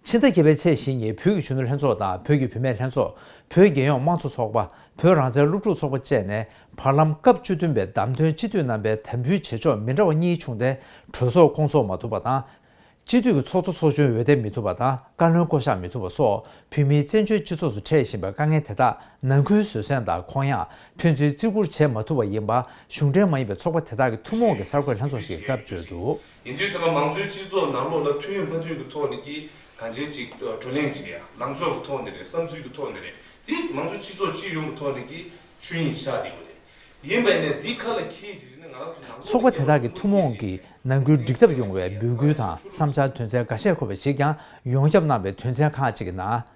ཕྱི་ཟླ་བརྒྱད་པའི་ཚེས་བཞི་ཉིན་བོད་ཀྱི་གཞོན་ནུ་ལྷན་ཚོགས་དང་བོད་ཀྱི་བུད་མེད་ལྷན་ཚོགས། བོད་རྒྱལ་ཡོངས་དམངས་གཙོ་ཚོགས་པ། བོད་རང་བཙན་སློབ་ཕྲུག་ཚོགས་པ་བཅས་ནས་བར་ལམ་སྐབས་བཅུ་བདུན་པའི་བདམས་ཐོན་སྤྱི་འཐུས་རྣམ་པའི་དམ་འབུལ་བྱེད་ཕྱོགས་མི་འདྲ་བ་གཉིས་བྱུང་སྟེ། གྲོས་ཚོགས་སྐོང་ཚོགས་མ་ཐུབ་པ་དང་། སྤྱི་འཐུས་ཀྱི་ཚོགས་གཙོ་ཚོགས་གཞོན་འོས་འདེམས་མི་ཐུབ་པ་དང་བཀའ་བློན་བསྐོ་གཞག་མི་ཐུབ་པ་སོགས་བོད་མིའི་བཙན་བྱོལ་སྤྱི་ཚོགས་སུ་འཕྲད་བཞིན་པའི་དཀའ་ངལ་དེ་དག་ནང་ཁུལ་བཟོད་བསྲན་དང་ཁོང་ཡངས་ཕན་ཚུན་བརྩི་བཀུར་བྱེད་མ་ཐུབ་པ་ཡིན་པ་གཞུང་འབྲེལ་མ་ཡིན་པའི་ཚོགས་པ་དེ་དག་གི་ཐུན་མོང་གི་གསར་འགོད་ལྷན་ཚོགས་ཤིག་གིས་སྐབས་བརྗོད་འདུག་ཡིན་དུས་ཚང་མ་མང་གཙོའི་སྤྱི་ཚོགས་ནང་ལོགས་ལ་མཐུན་མ་མཐུན་གྱི་ཐོག་ནས་ཀྱི་གང་ཅིའི་ཅིག་བགྲོ་གླེང་བྱེད་ཡ་ལངས་ཕྱོགས་ཀྱི་ཐོག་ནས་རེད་བསམ་ཚུལ་གྱི་ཐོག་ནས་རེད་དེ་མང་གཙོའི་སྤྱི་ཚོགས་སྤྱི་ཡོངས་ཀྱི་ཐོག་ནས་ཀྱི་ཆོས་ཉིད་ཆགས་བསྡད་ཡོད་རེད། ཡིན་པ་ཡིན་ནའི་འདི་ཁ་ལ་འཁྱེར་གྱི་རེད་ན་ང་རང་ཚོ་ནང་ཚོགས་པ་དེ་དག་གི་ཐུན་མོང་གི་ནང་ཁུལ་འགྲིག་ཐབས་ཡོང་བའི་འབོད་སྐུལ་དང་བསམ་འཆར་དོན་ཚན་འགའ་ཤས་འཁོད་པ་ཞིག་ཀྱང་ཡོངས་ཁྱབ་གནང་བའི་དོན་ཚན་ཁག་ཅིག་གི་ནང་།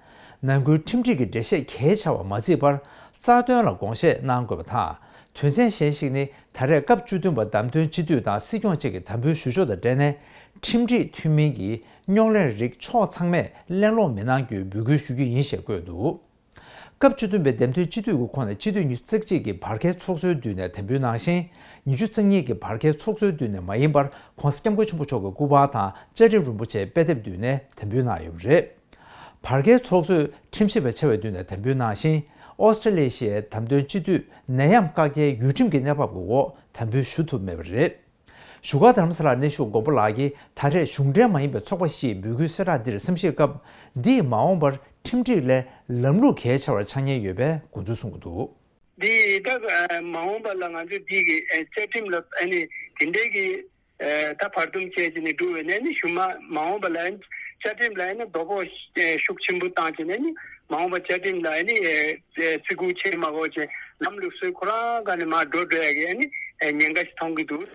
ནང་ཁུལ་ཁྲིམས་སྒྲིག་གི་འགྲེལ་བཤད་གལ་ཆེ་བ་མ་བརྩིས་པར་རྩ་དོན་ལ་དགོངས་བཞེས་གནང་དགོས་པ་དང་། དོན་ཚན་གཞན་ཞིག་ནི་ད་རེས་སྐབས་བཅུ་བདུན་པ་བདམས་ཐོན་སྤྱི་འཐུས་དང་སྲིད་སྐྱོང་བཅས་ཀྱི་དམ་འབུལ་ཞུ་ཕྱོགས་དང་འབྲེལ་ནས་ཁྲིམས་སྒྲིག་མཐུན་མིན་གྱི་རྙོག་གླེང་རིགས་ཕྱོགས་ཚང་མས་གླེང་སློང་མི་གནང་རྒྱུའི་འབོད་སྐུལ་ཞུ་རྒྱུ་ཡིན་ཞེས་བཀོད་འདུག་སྐབས་བཅུ་བདུན་པའི་འདེམས་ཐོན་སྤྱི་འཐུས་ཀྱི་ཁོངས་ནས་སྤྱི་འཐུས་ཉི་ཤུ་རྩ་གཅིག་གིས་བར་བརྒལ་ཚོགས་གཙོའི་མདུན་ནས་དམ་འབུལ་གནང་ཞིང་། ཉི་ཤུ་རྩ་གཉིས་ཀྱིས་བར་བརྒལ་ཚོགས་གཙོའི་མདུན་ནས་མ་ཡིན་པར་༧གོང་ས་༧སྐྱབས་མགོན་ཆེན་པོ་མཆོག་གི་སྐུ་པར་དང་བཅའ་ཁྲིམས་རིན་པོ་ཆེའི་དཔེ་དེབ་མདུན་ནས་དམ་འབུལ་གནང་ཡོད་པ་རེད། བར་བརྒལ་ཚོགས་གཙོས་ཁྲིམས་ཞིབ་པ་ཆེ་བའི་མདུན་ནས་དམ་འབུལ་གནང་ཞིང་། ཨོ་སི་ཀྲི་ལི་ཤི་ཡའི་བདམས་ཐོན་སྤྱི་འཐུས་ནད་ཡམས་བཀག་རྒྱའི་ཡུལ་ཁྲིམས་ཀྱི་གནས་བབ་ཀྱི་འོག་དམ་འབུལ་ཞུ་ཐུབ་མེད་པ་རེད། བཞུགས་སྒར་རྡ་རམ་ས་ལར་གནས་བཞུགས་མགོན་པོ་ལགས་ཀྱིས་ད་རེས་གཞུང་འབྲེལ་མ་ཡིན་པའི་ཚོགས་པ་ཞིག་འབོད་སྐུལ་གསལ་བསྒྲགས་འདིར་གསན་བཞེས་སྐབས། འདིས་མ་འོངས་པར་ཁྲིམས་སྒྲིག་ལས་ལམ་ལུགས་གལ་ཆེ་བར་ཆགས་ཉེན་ཡོད་པའི་དགོངས་ཚུལ་གསུངས་ཀྱི་འདུག་འདི་ད་མ་འོངས་པ་ལ་ང་ཚོས་འདི་གི་བཅའ་ཁྲིམས་ལ་ཨ་ནི་དེ་འདྲའི་གི་ད་བར་འདུམ་བྱས་ཀྱི་ནི་འགྲོ་བས་ནས་ནི་གཞུག་མ་མ་འོངས་པ་ལ་ཨ་ནི་བཅའ་ཁྲིམས་ལ་ཨ་ནི་དོ་ཕོག་ཤུགས་ཆེན་པོ་བཏང་བྱས་ནས་ནི་མ་འོངས་པ་བཅའ་ཁྲིམས་ལ་ཨ་ནི་བརྩི་བཀུར་བྱེད་མ་དགོས་བྱས་ལམ་ལུགས་སྲོལ་ཁོ་རང་ག་ནས་མར་འགྲོ་འགྲོ་ཡ་གི་ཨ་ནི་ཉེན་ཁ་ཞིག་མཐོང་གི་འདུག་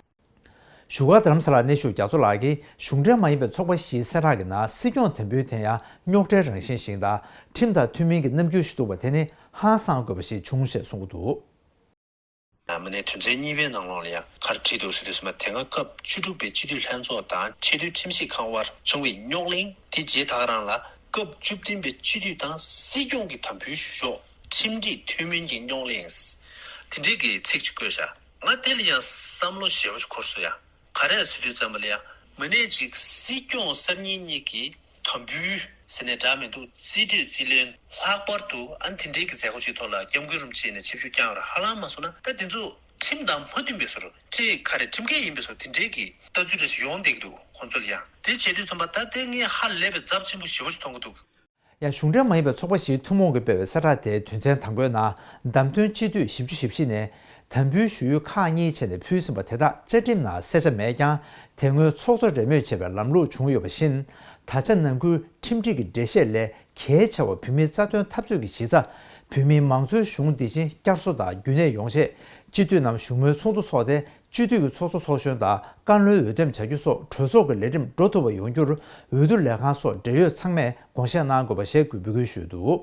བཞུགས་སྒར་རྡ་རམ་ས་ལར་གནས་བཞུགས་རྒྱ་མཚོ་ལགས་ཀྱིས་གཞུང་འབྲེལ་མ་ཡིན་པའི་ཚོགས་པ་བཞིའི་གསལ་བསྒྲགས་ཀྱི་ནང་སྲིད་སྐྱོང་དམ་འབུལ་དེ་ཡང་རྙོག་དྲའི་རང་བཞིན་ཞིག་དང་ཁྲིམས་དང་མཐུན་མིན་གྱི་རྣམ་འགྱུར་ཞིག་འདུག་པ་དེ་ནི་ཧང་སངས་དགོས་པ་ཞིག་བྱུང་ཞེས་གསུངས་ཀྱི་འདུག། མི་སྣའི་དོན་ཚན་གཉིས་པའི་ནང་ལོགས་ལ་ཡང་ག་རེ་བྲིས་འདུག་ཟེར་དུས་ཙམ་པ། དེ་སྔ་སྐབས་བཅུ་དྲུག་པའི་སྤྱི་འཐུས་ལྷན་ཚོགས་དང་ཆེས་མཐོའི་ཁྲིམས་ཞིབ་ཁང་དབར་བྱུང་བའི་རྙོག་གླེང་དེ་རྗེས་ད་ག་རང་ལ་སྐབས་བཅུ་བདུན་པའི་སྤྱི་འཐུས་དང་སྲིད་སྐྱོང་གི་དམ་འབུལ་ཞུ་ཕྱོགས་ཁྲིམས་སྒྲིག་མཐུན་མིན་གྱི་རྙོག་གླེང་དེ་འདྲའི་གི་ཚིག་ཅིག་བཀོད་བཞག། ང་དེ་ལ་ཡང་བསམ་བློ་ཞེ་པོ་ཅིག་འཁོར་སོང་ཡ། ག་རེ་ཟེར་དུས་ཙམ་པ་ལ་ཡང་མི་སྣས་ཅིག་སྲིད་སྐྱོང་གསར་རྙིང་གཉིས་ཀྱི་དམ་འབུལ་ཟེར་ནས་འདྲ་མི་འདུག། རྩིས་ཁྲའི་རྩིས་ལེན། ལྷག་པར་དུ་ཨ་ནི་དེ་འདྲའི་གི་མཛད་སྒོ་ཅིག་ཐོག་ལ་སྐྱབས་མགོན་རིན་པོ་ཆེ་ནས་ཆིབས་བསྒྱུར་བསྐྱངས་ཡོད་རེད། ཧ་ལམ་མ་སོང་ན་ད་དེ་ཚོ་ཁྲིམས་དང་མ་མཐུན་པའི་བཟོ་འདྲ། ཁྲིམས་ག་རེ་ཁྲིམས་འགལ་ཡིན་པའི་བཟོ་འདྲ། དེ་འདྲའི་གི་ལྟ་ཚུལ་འདྲ་ཞིག་ཡོང་བསྡད་ཀྱི་འདུག་ཁོང་ཚོ་ལ་ཡང་། དེ་བྱེད་དུས་ཙམ་པ་ད་དེ་ངས་ཧ་ལས་པའི་ཚབས་ཆེན་པོ་ཞེ་པོ་ཞིག་མཐོང་གི་འདུག། ཡང་གཞུང་འབྲེལ་མ་ཡིན་པའི་ཚོགས་པ་བཞིའི་ཐུན་མོང་གིས་སྤེལ་བའི་གསལ་བསྒྲགས་དེའི་དོན་ཚན་དང་པོའི་ནང་བདམས་ཐོན་སྤྱི་འཐུས་བཞི་བཅུ་ཞེ་བཞི་ནས་དམ་འབུལ་ཞུ་ཡུལ་ཁག་གཉིས་བྱས་ནས་ཕུལ་ཟིན་པ་དེ་དག་བཅའ་ཁྲིམས་ནང་གསལ་ཆ་མེད་ཀྱང་། དེ་སྔོན་ཚོགས་གཙོ་རེས་མོས་བྱས་པའི་ལམ་ལུགས་བྱུང་ཡོད་པ་བཞིན། ད་ཆ་ནང་ཁུལ་ཁྲིམས་སྒྲིག་གི་འགྲེལ་བཤད་ལས་གལ་ཆེ་བ་བོད་མིའི་རྩ་དོན་འཐབ་རྩོད་ཀྱི་གཞི་རྩ། བོད་མིའི་མང་གཙོའི་གཞུང་འདི་བཞིན་བསྐྱར་གསོ་དང་རྒྱུན་གནས་ཡོང་ཆེད། སྤྱི་འཐུས་རྣམས་བཞུགས་མོལ་ཚོགས་འདུ་འཚོགས་ཏེ། སྤྱི་འཐུས་ཀྱི་ཚོགས་གཙོ་ཚོགས་གཞོན་དང་བཀའ་བློན་འོས་འདེམས་བྱ་རྒྱུ་སོགས་གྲོས་ཚོགས་ཀྱི་ལས་རིམ་འགྲོ་ཐུབ་པ་ཡོང་རྒྱུར་འོས་བསྡུ་ལས་ཁང་སོགས་འབྲེལ་ཡོད་ཚང་མས་དགོངས་བཞེས་གནང་དགོས་པ་ཞེས་འབོད་སྐུལ་ཞུས་འདུག།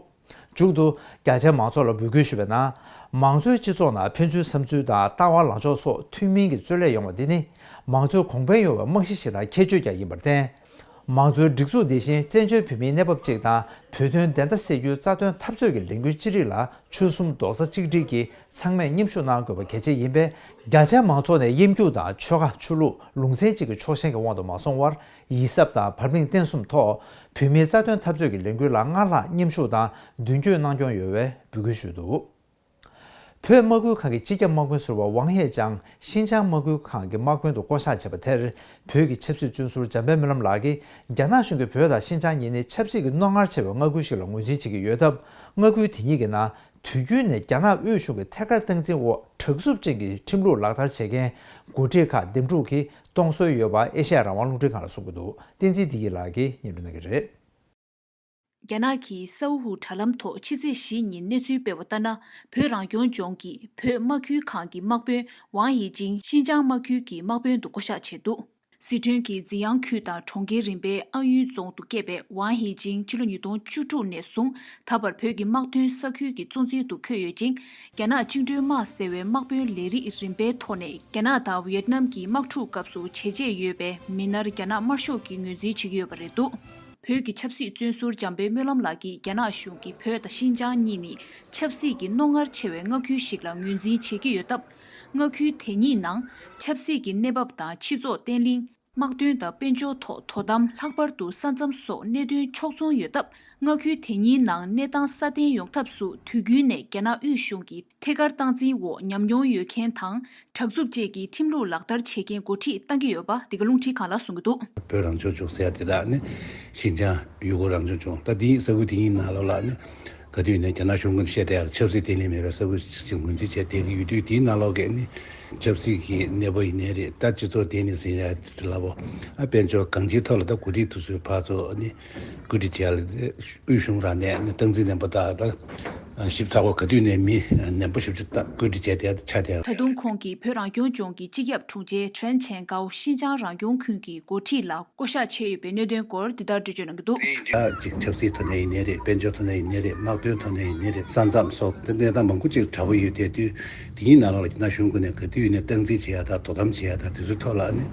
མཇུག་ཏུ་རྒྱ་ཆེའི་མང་ཚོགས་ལ་འབོད་སྐུལ་ཞུས་པའི་ནང་། མང་གཙོའི་སྤྱི་ཚོགས་ནང་ཕན་ཚུན་བསམ་ཚུལ་དང་ལྟ་བ་ལངས་ཕྱོགས་སོགས་མཐུན་མིན་གྱི་རྩོད་ལས་ཡོང་བ་འདི་ནི། མང་གཙོའི་གོང་འཕེལ་ཡོང་བའི་རྨང་གཞི་ཞིག་དང་ཁྱད་ཆོས་ཀྱང་ཡིན་པར་བརྟེན། མང་གཙོའི་སྒྲིག་འཛུགས་འདི་བཞིན་བཙན་བྱོལ་བོད་མིའི་གནས་བབ་གཅིག་དང་བོད་དོན་བདེན་མཐའ་གསལ་རྒྱུའི་རྩ་དོན་འཐབ་རྩོད་ཀྱི་ལས་འགུལ་ཅི་རིགས་ལ་ཆོལ་གསུམ་རྡོག་རྩ་གཅིག་སྒྲིལ་གྱིས་ཚང་མས་མཉམ་ཞུགས་གནང་དགོས་པ་གལ་ཆེ་ཡིན་པས། རྒྱ་ཆེའི་མང་ཚོགས་ནས་གཡམ་རྒྱུག་དང་ཆོལ་ཁ་ཆོས་ལུགས་ལུང་ཚན་གཅིག་གི་ཕྱོགས་ཞེན་གྱི་དབང་དུ་མ་སོང་བར། ཡིད་གཟབ་དང་བར་མིང་བརྟན་གསུམ་ཐོག་བོད་མིའི་རྩ་དོན་འཐབ་རྩོད་ཀྱི་ལས་འགུལ་ལ་སྔར་ལྷག་མཉམ་ཞུགས་དང་མདུན་སྐྱོད་གནང་སྐྱོང་ཡོང་བའི་འབོད་སྐུལ་ཞུས་འདུག། བོད་དམག་ཁུལ་ཁང་གི་སྤྱི་ཁྱབ་དམག་དཔོན་ཟུར་པ་ཝང་ཧེ་ཅང་ཤིན་ཅང་དམག་ཁུལ་ཁང་གི་དམག་དཔོན་དུ་བསྐོ་གཞག་བྱས་པ་དེར། བོད་ཀྱི་ཆབ་སྲིད་བཙོན་ཟུར་འཇམ་དཔལ་སྨོན་ལམ་ལགས་ཀྱིས། རྒྱ་ནག་གཞུང་གིས་བོད་དང་ཤིན་ཅང་གཉིས་ནི་ཆབ་སྲིད་ཀྱི་རྣོ་ངར་ཆེ་བའི་མངའ་ཁུལ་ཞིག་ལ་ངོས་འཛིན་བྱེད་ཀྱི་ཡོད་སྟབས། མངའ་ཁུལ་དེ་གཉིས་ཀྱི་ནང་དུས་རྒྱུན་ནས་རྒྱ་ནག་དབུས་གཞུང་གི་ཐད་ཀར་སྟངས་འཛིན་འོག་དྲག་རྩུབ་ཅན་གྱི་ཁྲིམས་ལུགས་ལག་བསྟར་བྱེད་མཁན་འགོ་ཁྲིད་ཁག་འདེམས་སྒྲུག་གིས་གཏོང་སྲོལ་ཡོད་པ་ཨེ་ཤ་ཡ་རང་དབང་རླུང་འཕྲིན་ཁང་ལ་གསུངས་ཀྱི་འདུག། བསྟན་འཛིན་བདེ་སྐྱིད་ལགས་ཀྱིས་སྙན་སྒྲོན་གནང་གི་རེད། རྒྱ་ནག་གི་སའུ་ཧུ་དྲ་ལམ་ཐོག་ཕྱི་ཚེས་བཞི་ཉིན་གནས་ཚུལ་སྤེལ་བ་ལྟར་ན། བོད་རང་སྐྱོང་ལྗོངས་ཀྱི་བོད་དམག་ཁུལ་ཁང་གི་དམག་དཔོན་ཝང་ཡེ་ཅིང་ཤིན་ཅང་དམག་ཁུལ་གྱི་དམག་དཔོན་དུ་བསྐོ་གཞག་བྱས་འདུག། ཟི་ཁྲོན་གྱི་ཛི་ཡང་ཁུལ་དང་གྲོང་ཁྱེར་རིམ་པའི་ཨ་ཡུན་རྫོང་དུ་སྐྱེས་པའི་ཝང་ཧེ་ཅིང་ཕྱི་ལོ་ཉིས་སྟོང་བཅུ་དྲུག་ནས་བཟུང་ད་བར་བོད་ཀྱི་དམག་དོན་ས་ཁུལ་གྱི་གཙོ་འཛིན་དུ་འཁོད་ཡོད་ཅིང་། རྒྱ་ནག་བཅིངས་འགྲོལ་དམག་ཟེར་བའི་དམག་དཔོན་ལས་རིགས་རིམ་པའི་ཐོག་ནས་རྒྱ་ནག་དང་ཝི་ཡེད་ནམ་གྱི་དམག་འཁྲུག་སྐབས་སུ་བྱས་རྗེས་ཡོད་པའི་མི་སྣར་རྒྱ་ནག་དམར་ཤོག་གིས་ངོས་འཛིན་བྱེད་ཀྱི་ཡོད་པ་རེད་འདུག། བོད་ཀྱི་ཆབ་སྲིད་བཙོན་ཟུར་འཇམ་དཔལ་སྨོན་ལམ་ལགས་ཀྱིས་རྒྱ་ནག་གཞུང་གིས་བོད་དང་ཤིན་ཅང་གཉིས་ནི་ཆབ་སྲིད་ཀྱི་རྣོ་ངར་ཆེ་བའི་མངའ་ཁུལ་ཞིག་ལ་ངོས་འཛིན་བྱེད་ཀྱི་ཡོད་སྟབས། མངའ་ཁུལ་དེ་གཉིས་ནང་ཆབ་སྲིད་ཀྱི་གནས་བབ་དང་སྤྱི་ཚོགས་བརྟན་ལྷིང་། དམག་དོན་དང་དཔལ་འབྱོར་ཐོག་དོ་དམ། ལྷག་པར་དུ་ས་མཚམས་སོགས་གནད་དོན་ཕྱོགས་མཚུངས་ཡོད་སྟབས། མངའ་ཁུལ་དེ་གཉིས་ནང་གནས་སྟངས་སྲ་བརྟན་ཡོང་ཐབས་སུ་དུས་རྒྱུན་ནས་རྒྱ་ནག་དབུས་གཞུང་གི་ཐད་ཀར་སྟངས་འཛིན་འོག་ཉམས་མྱོང་ཡོད་མཁན་དང་། དྲག་རྩུབ་བཅས་ཀྱི་ཁྲིམས་ལུགས་ལག་བསྟར་བྱེད་མཁན་འགོ་ཁྲིད་བཏང་གི་ཡོད་པ་འདི་ག་རླུང་འཕྲིན་ཁང་ལ་གསུངས་ཀྱི་འདུག། བོད་རང་སྐྱོང་ལྗོངས་ཟེར་ཡ་དེ་དག་ནི་ཤིན་ཅང་ཡུ་གུར་རང་སྐྱོང་ལྗོངས། ད་འདིའི་ས་ཁུལ་དེ་གཉིས་ནང་ལོགས་ལ་ནི་ག་དུས་ནས་རྒྱ་ནག་གཞུང་གིས་བཤད་བསྡད་ཡག་ཆབ་སྲིད་བརྟན་ལྷིང་མེད་པའི་ས་ཁུལ་ཞིག་ངོས་འཛིན་བྱས་བསྡད་ཀྱི་ཡོད་དུས། དེའི་ནང་ལོགས་ཀྱི་ནི་ཆབ་སྲིད་ཀྱི་གནས་བབ་ཡིན་ནའི་རེད། ད་སྤྱི་ཚོགས་བརྟན་ལྷིང་ཟེར་ཡ་དེ་ལ་བོ་ཨ་དཔལ་འབྱོར་གང་ཅིའི་ཐོག་ལ་ད་འགོ་ཁྲིད་དེ་ཚོའི་ཕར་ཚུར་ནི་བཀོད་སྒྲིག་བྱས་ཡ་ལ་དབུས་གཞུང་རང་ནས་ནི་སྟངས་འཛིན་ནན་པོ་དང་ད་ཞིབ་ཚགས་པོ་ག་དུས་ནས་མི་ནན་པོ་ཞིབ་ཆ་ད་བཀོད་སྒྲིག་བྱས་བསྡད་ཡ་ཆགས་བསྡད་ཡ། ད་དུང་ཁོང་གིས་བོད་རང་སྐྱོང་ལྗོངས་ཀྱི་སྤྱི་ཁྱབ་དྲུང་ཆེ་ཁྲེན་ཆན་ཀའོ་ཤིན་ཅང་རང་སྐྱོང་ཁུལ་གྱི་འགོ་ཁྲིད་ལ་བསྐོ་གཞག་བྱས་ཡོད་པའི་གནད་དོན་སྐོར་འདི་ལྟར་འགྲེལ་བརྗོད་གནང་གི་འདུག། ད་ཅིག་ཆབ་སྲིད་ཐོག་ནས་ཡིན་ནའི་རེད། དཔལ་འབྱོར་ཐོག་ནས་ཡིན་ནའི་རེད། དམག་དོན་ཐོག་ནས་ཡིན་ནའི་རེད། ས་མཚམས་སོགས་དེ་གནས་སྟངས་མང་པོ་ཅིག་དྲག་པོ་ཡོད་བསྡད་དུས། དེ་གཉིས་ནང་ལོགས་ལ་རྒྱ་ནག་གཞུང་ངོས་ནས་ག་དུས་ཡིན་ནའི་སྟངས་འཛིན་བྱེད་ཡ་དང་དོ་དམ་བྱེད་ཡ་དང་དེ་ཚོའི་ཐོག་ལ་ནི་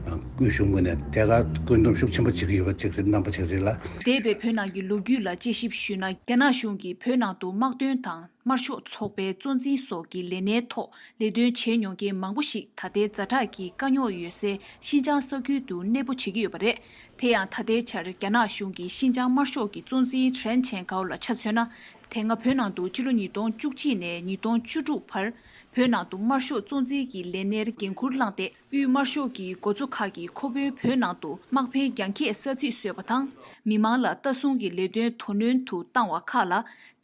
དབུས་གཞུང་ངོས་ནས་ཐད་ཀར་བཀོད་འདོམས་ཤུགས་ཆེན་པོ་བྱེད་ཀྱི་ཡོད་པ་ཅིག་རེད། རྣམ་པ་ཅིག་རེད་ལ། འདས་པའི་བོད་ནང་གི་ལོ་རྒྱུས་ལ་དཔྱད་ཞིབ་ཞུས་ན། རྒྱ་ནག་གཞུང་གིས་བོད་ནང་དུ་དམག་དོན་དང་། དམར་ཤོག་ཚོགས་པའི་གཙོ་འཛིན་སོགས་ཀྱི་ལས་སྣེའི་ཐོག་ལས་དོན་བྱས་མྱོང་མཁན་མང་པོ་ཞིག་ད་ལྟའི་ཛ་དྲག་གི་དཀའ་རྙོག་ཡོད་སའི་ཤིན་ཅང་ས་ཁུལ་དུ་གནས་སྤོ་བྱེད་ཀྱི་ཡོད་པ་རེད། དེ་ཡང་ད་ལྟའི་ཆར་རྒྱ་ནག་གཞུང་གིས་ཤིན་ཅང་དམར་ཤོག་གི་གཙོ་འཛིན་ཁྲེན་ཆན་ཀའོ་ལ་ཆ་མཚོན་ན། དེ་སྔ་བོད་ནང་དུ་ཕྱི་ལོ་ཉིས་སྟོང་བཅུ་གཅིག་ནས་ཉིས་སྟོང་བཅུ་དྲུག་བར་བོད་ནང་དུ་དམར་ཤོག་གཙོ་འཛིན་གྱི་ལས་སྣེར་འགན་འཁུར་བླངས་ཏེ། དབུས་དམར་ཤོག་གི་འགོ་གཙོ་ཁག་གིས་ཁོ་བོའི་བོད་ནང་དུ་དམག་འཕེན་རྒྱང་སྐྱེད་ས་ཚིགས་བཟོས་པ་དང་། མི་མང་ལ་ལྟ་སྲུང་གི་ལས་དོན་དོ་སྣང་དུ་བཏང་བ་ཁག་ལ་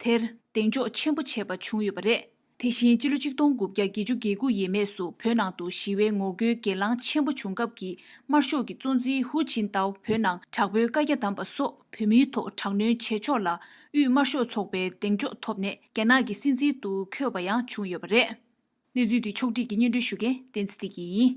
དེར་གདེང་འཇོག་ཆེན་པོ་བྱས་པ་བྱུང་ཡོད་པ་རེད། དེ་བཞིན་སྤྱི་ལོ་གཅིག་སྟོང་དགུ་བརྒྱ་བརྒྱད་ཅུ་གྱ་དགུ་ཡས་མས་སུ་བོད་ནང་དུ་ཞི་བའི་ངོ་རྒོལ་གྱེན་ལངས་ཆེན་པོ་བྱུང་སྐབས་ཀྱི་དམར་ཤོག་གི་གཙོ་འཛིན་ཧུའུ་ཅིན་ཏའོ་བོད་ནང་དྲག་པོའི་བཀའ་རྒྱ་བསྡམས་པ་སོགས་བོད་མིའི་ཐོག་དྲག་གནོན་བྱེད་ཕྱོགས་ལ་དབུས་དམར་ཤོག་ཚོགས་པའི་གདེང་འཇོག་ཐོབ་ནས་རྒྱ་ནག་གི་སྲིད་འཛིན་དུ་འཁོད་པ་ཡང་བྱུང་ཡོད་པ་རེད། གནས་ཚུལ་འདི་ཕྱོགས་བསྒྲིགས་ཀྱིས་སྙན་སྒྲོན་ཞུ་མཁན་བསྟན་འཛིན་བདེ་སྐྱིད་ཡིན།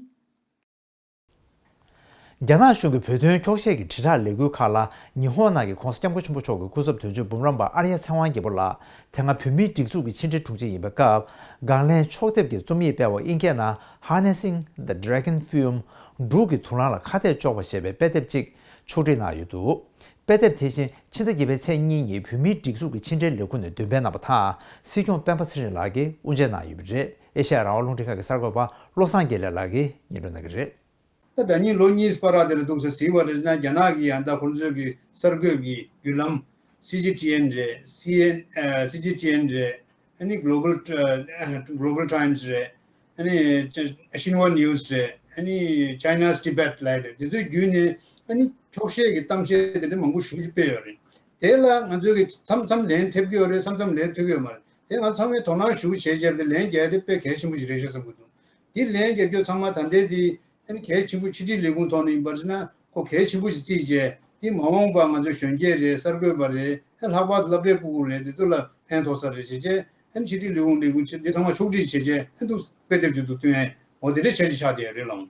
རྒྱ་ནག་གཞུང་གིས་བོད་དོན་འཁྱོག་བཤད་ཀྱི་དྲིལ་བསྒྲགས་ལས་འགུལ་ཁག་ལ་ཉི་ཧོང་ནང་གི་༧གོང་ས་༧སྐྱབས་མགོན་ཆེན་པོ་མཆོག་གི་སྐུ་ཚབ་དོན་གཅོད་འབུམ་རམས་པ་ཨརྱ་ཚེ་དབང་རྒྱལ་པོ་ལགས་དེ་སྔ་བོད་མིའི་སྒྲིག་འཛུགས་ཀྱི་ཕྱི་འབྲེལ་དྲུང་ཆེ་ཡིན་པའི་སྐབས། སྒང་ལྷན་ཕྱོགས་སྡེབ་ཀྱི་རྩོམ་ཡིག་སྤེལ་བ་དབྱིན་སྐད་ནང་Harnessing the Dragon Fume། འབྲུག་གི་དུག་རླངས་ལ་ཁ་གཏད་གཅོག་པ་ཞེས་པའི་དཔེ་དེབ་ཅིག་ཕྱོགས་སྒྲིག་གནང་ཡོད་འདུག་དཔེ་དེབ་དེ་བཞིན་ཕྱི་ཟླ་བརྒྱད་པའི་ཚེས་གཉིས་ཉིན་བོད་མིའི་སྒྲིག་འཛུགས་ཀྱི་ཕྱི་འབྲེལ་ལས་ཁུངས་ནས་འདོན་སྤེལ་གནང་བ་དང་། སྲིད་སྐྱོང་སྤེན་པ་ཚེ་རིང་ལགས་ཀྱིས་དབུ་འབྱེད་གནང་ཡོད་པ་རེད། ཨེ་ཤ་ཡ་རང་དབང་རླུང་འཕྲིན་ཁང་གི་གསར་འགོད་པ་བློ་བཟང་དགེ་ལེགས་ལགས་ཀྱིས་སྙན་སྒྲོན་གནང་གི་རེད། ད་ད་ནི་ལོ་གཉིས་བར་དེར་འདུག་ཟེར་ཟེར་བ་རེད་ན། རྒྱ་ནག་གི་ཡང་ད་ཁོང་ཚོའི་གི་གསར་འགོད་ཀྱི་བརྒྱུད་ལམ་སི་ཇི་ཊི་ཨེན་རེད། སི་ཨེན་ཨ་སི་ཇི་ཊི་ཨེན་རེད། ཨ་ནི་Global ཨ་Global Times རེད། ཨ་ནི་Xinhua News རེད། ཨ་ནི་China's Tibet ལབ་རེད། དེ་ཚོའི་བརྒྱུད་ནས་ཨ་ནི་འཁྱོག་བཤད་ཀྱི་གཏམ་བཤད་དེ་འདྲ་མང་པོ་ཞེ་པོ་ཅིག་སྤེལ་ཡོད་རེད། དེ་ལ་ང་ཚོས་ཀྱི་མཚམས་མཚམས་ལན་ཐེབས་ཀྱི་ཡོད་རེད། མཚམས་མཚམས་ལན་ཐེབས་ཀྱི་ཡོད་མ་རེད། དེ་ང་ཚང་མས་དོ་སྣང་ཞེ་པོ་བྱས་བྱས་ཏེ་ལན་རྒྱག་ཡ་དེ་དཔེ་གལ་ཆེན་པོ་ཞིག་རེད་ཤག་བསམ་གྱི་འདུག་དེ་ལན་རྒྱབ་རྒྱུ་ཚང་མ་ད་ལྟའི་དེ་ཨ་ནི་གལ་ཆེན་པོ་ཕྱི་དྲིལ་ལས་ཁུངས་ཐོག་ནས་ཡིན་པར་བྱས་ན་ཁོ་གལ་ཆེན་པོ་ཞིག་བརྩིས་བྱས། དེ་མ་འོངས་པ་ང་ཚོ་གཞོན་སྐྱེས་རེད། གསར་འགོད་པ་རེད། ཨ་ལྷག་པར་དུ་སློབ་གྲྭའི་སྤུ་གུ་རེད། དེ་ཚོ་ལ་ཕན་ཐོགས་ས་རེད་བྱས་བྱས། ཨ་ནི་ཕྱི་དྲིལ་ལས་ཁུངས་ལས་ཁུངས་ཆེ་དེ་ཚང་མ་ཕྱོགས་སྒྲིག་བྱས་བྱས། ཨ་འདུག་དཔེ་དེབ་ཅིག་འདུག་སྟོན་ཡ་འོ་དེ་འདྲའི་འཆར་གཞི་ཆགས་བསྡད་ཡོད་རེད་ལགས།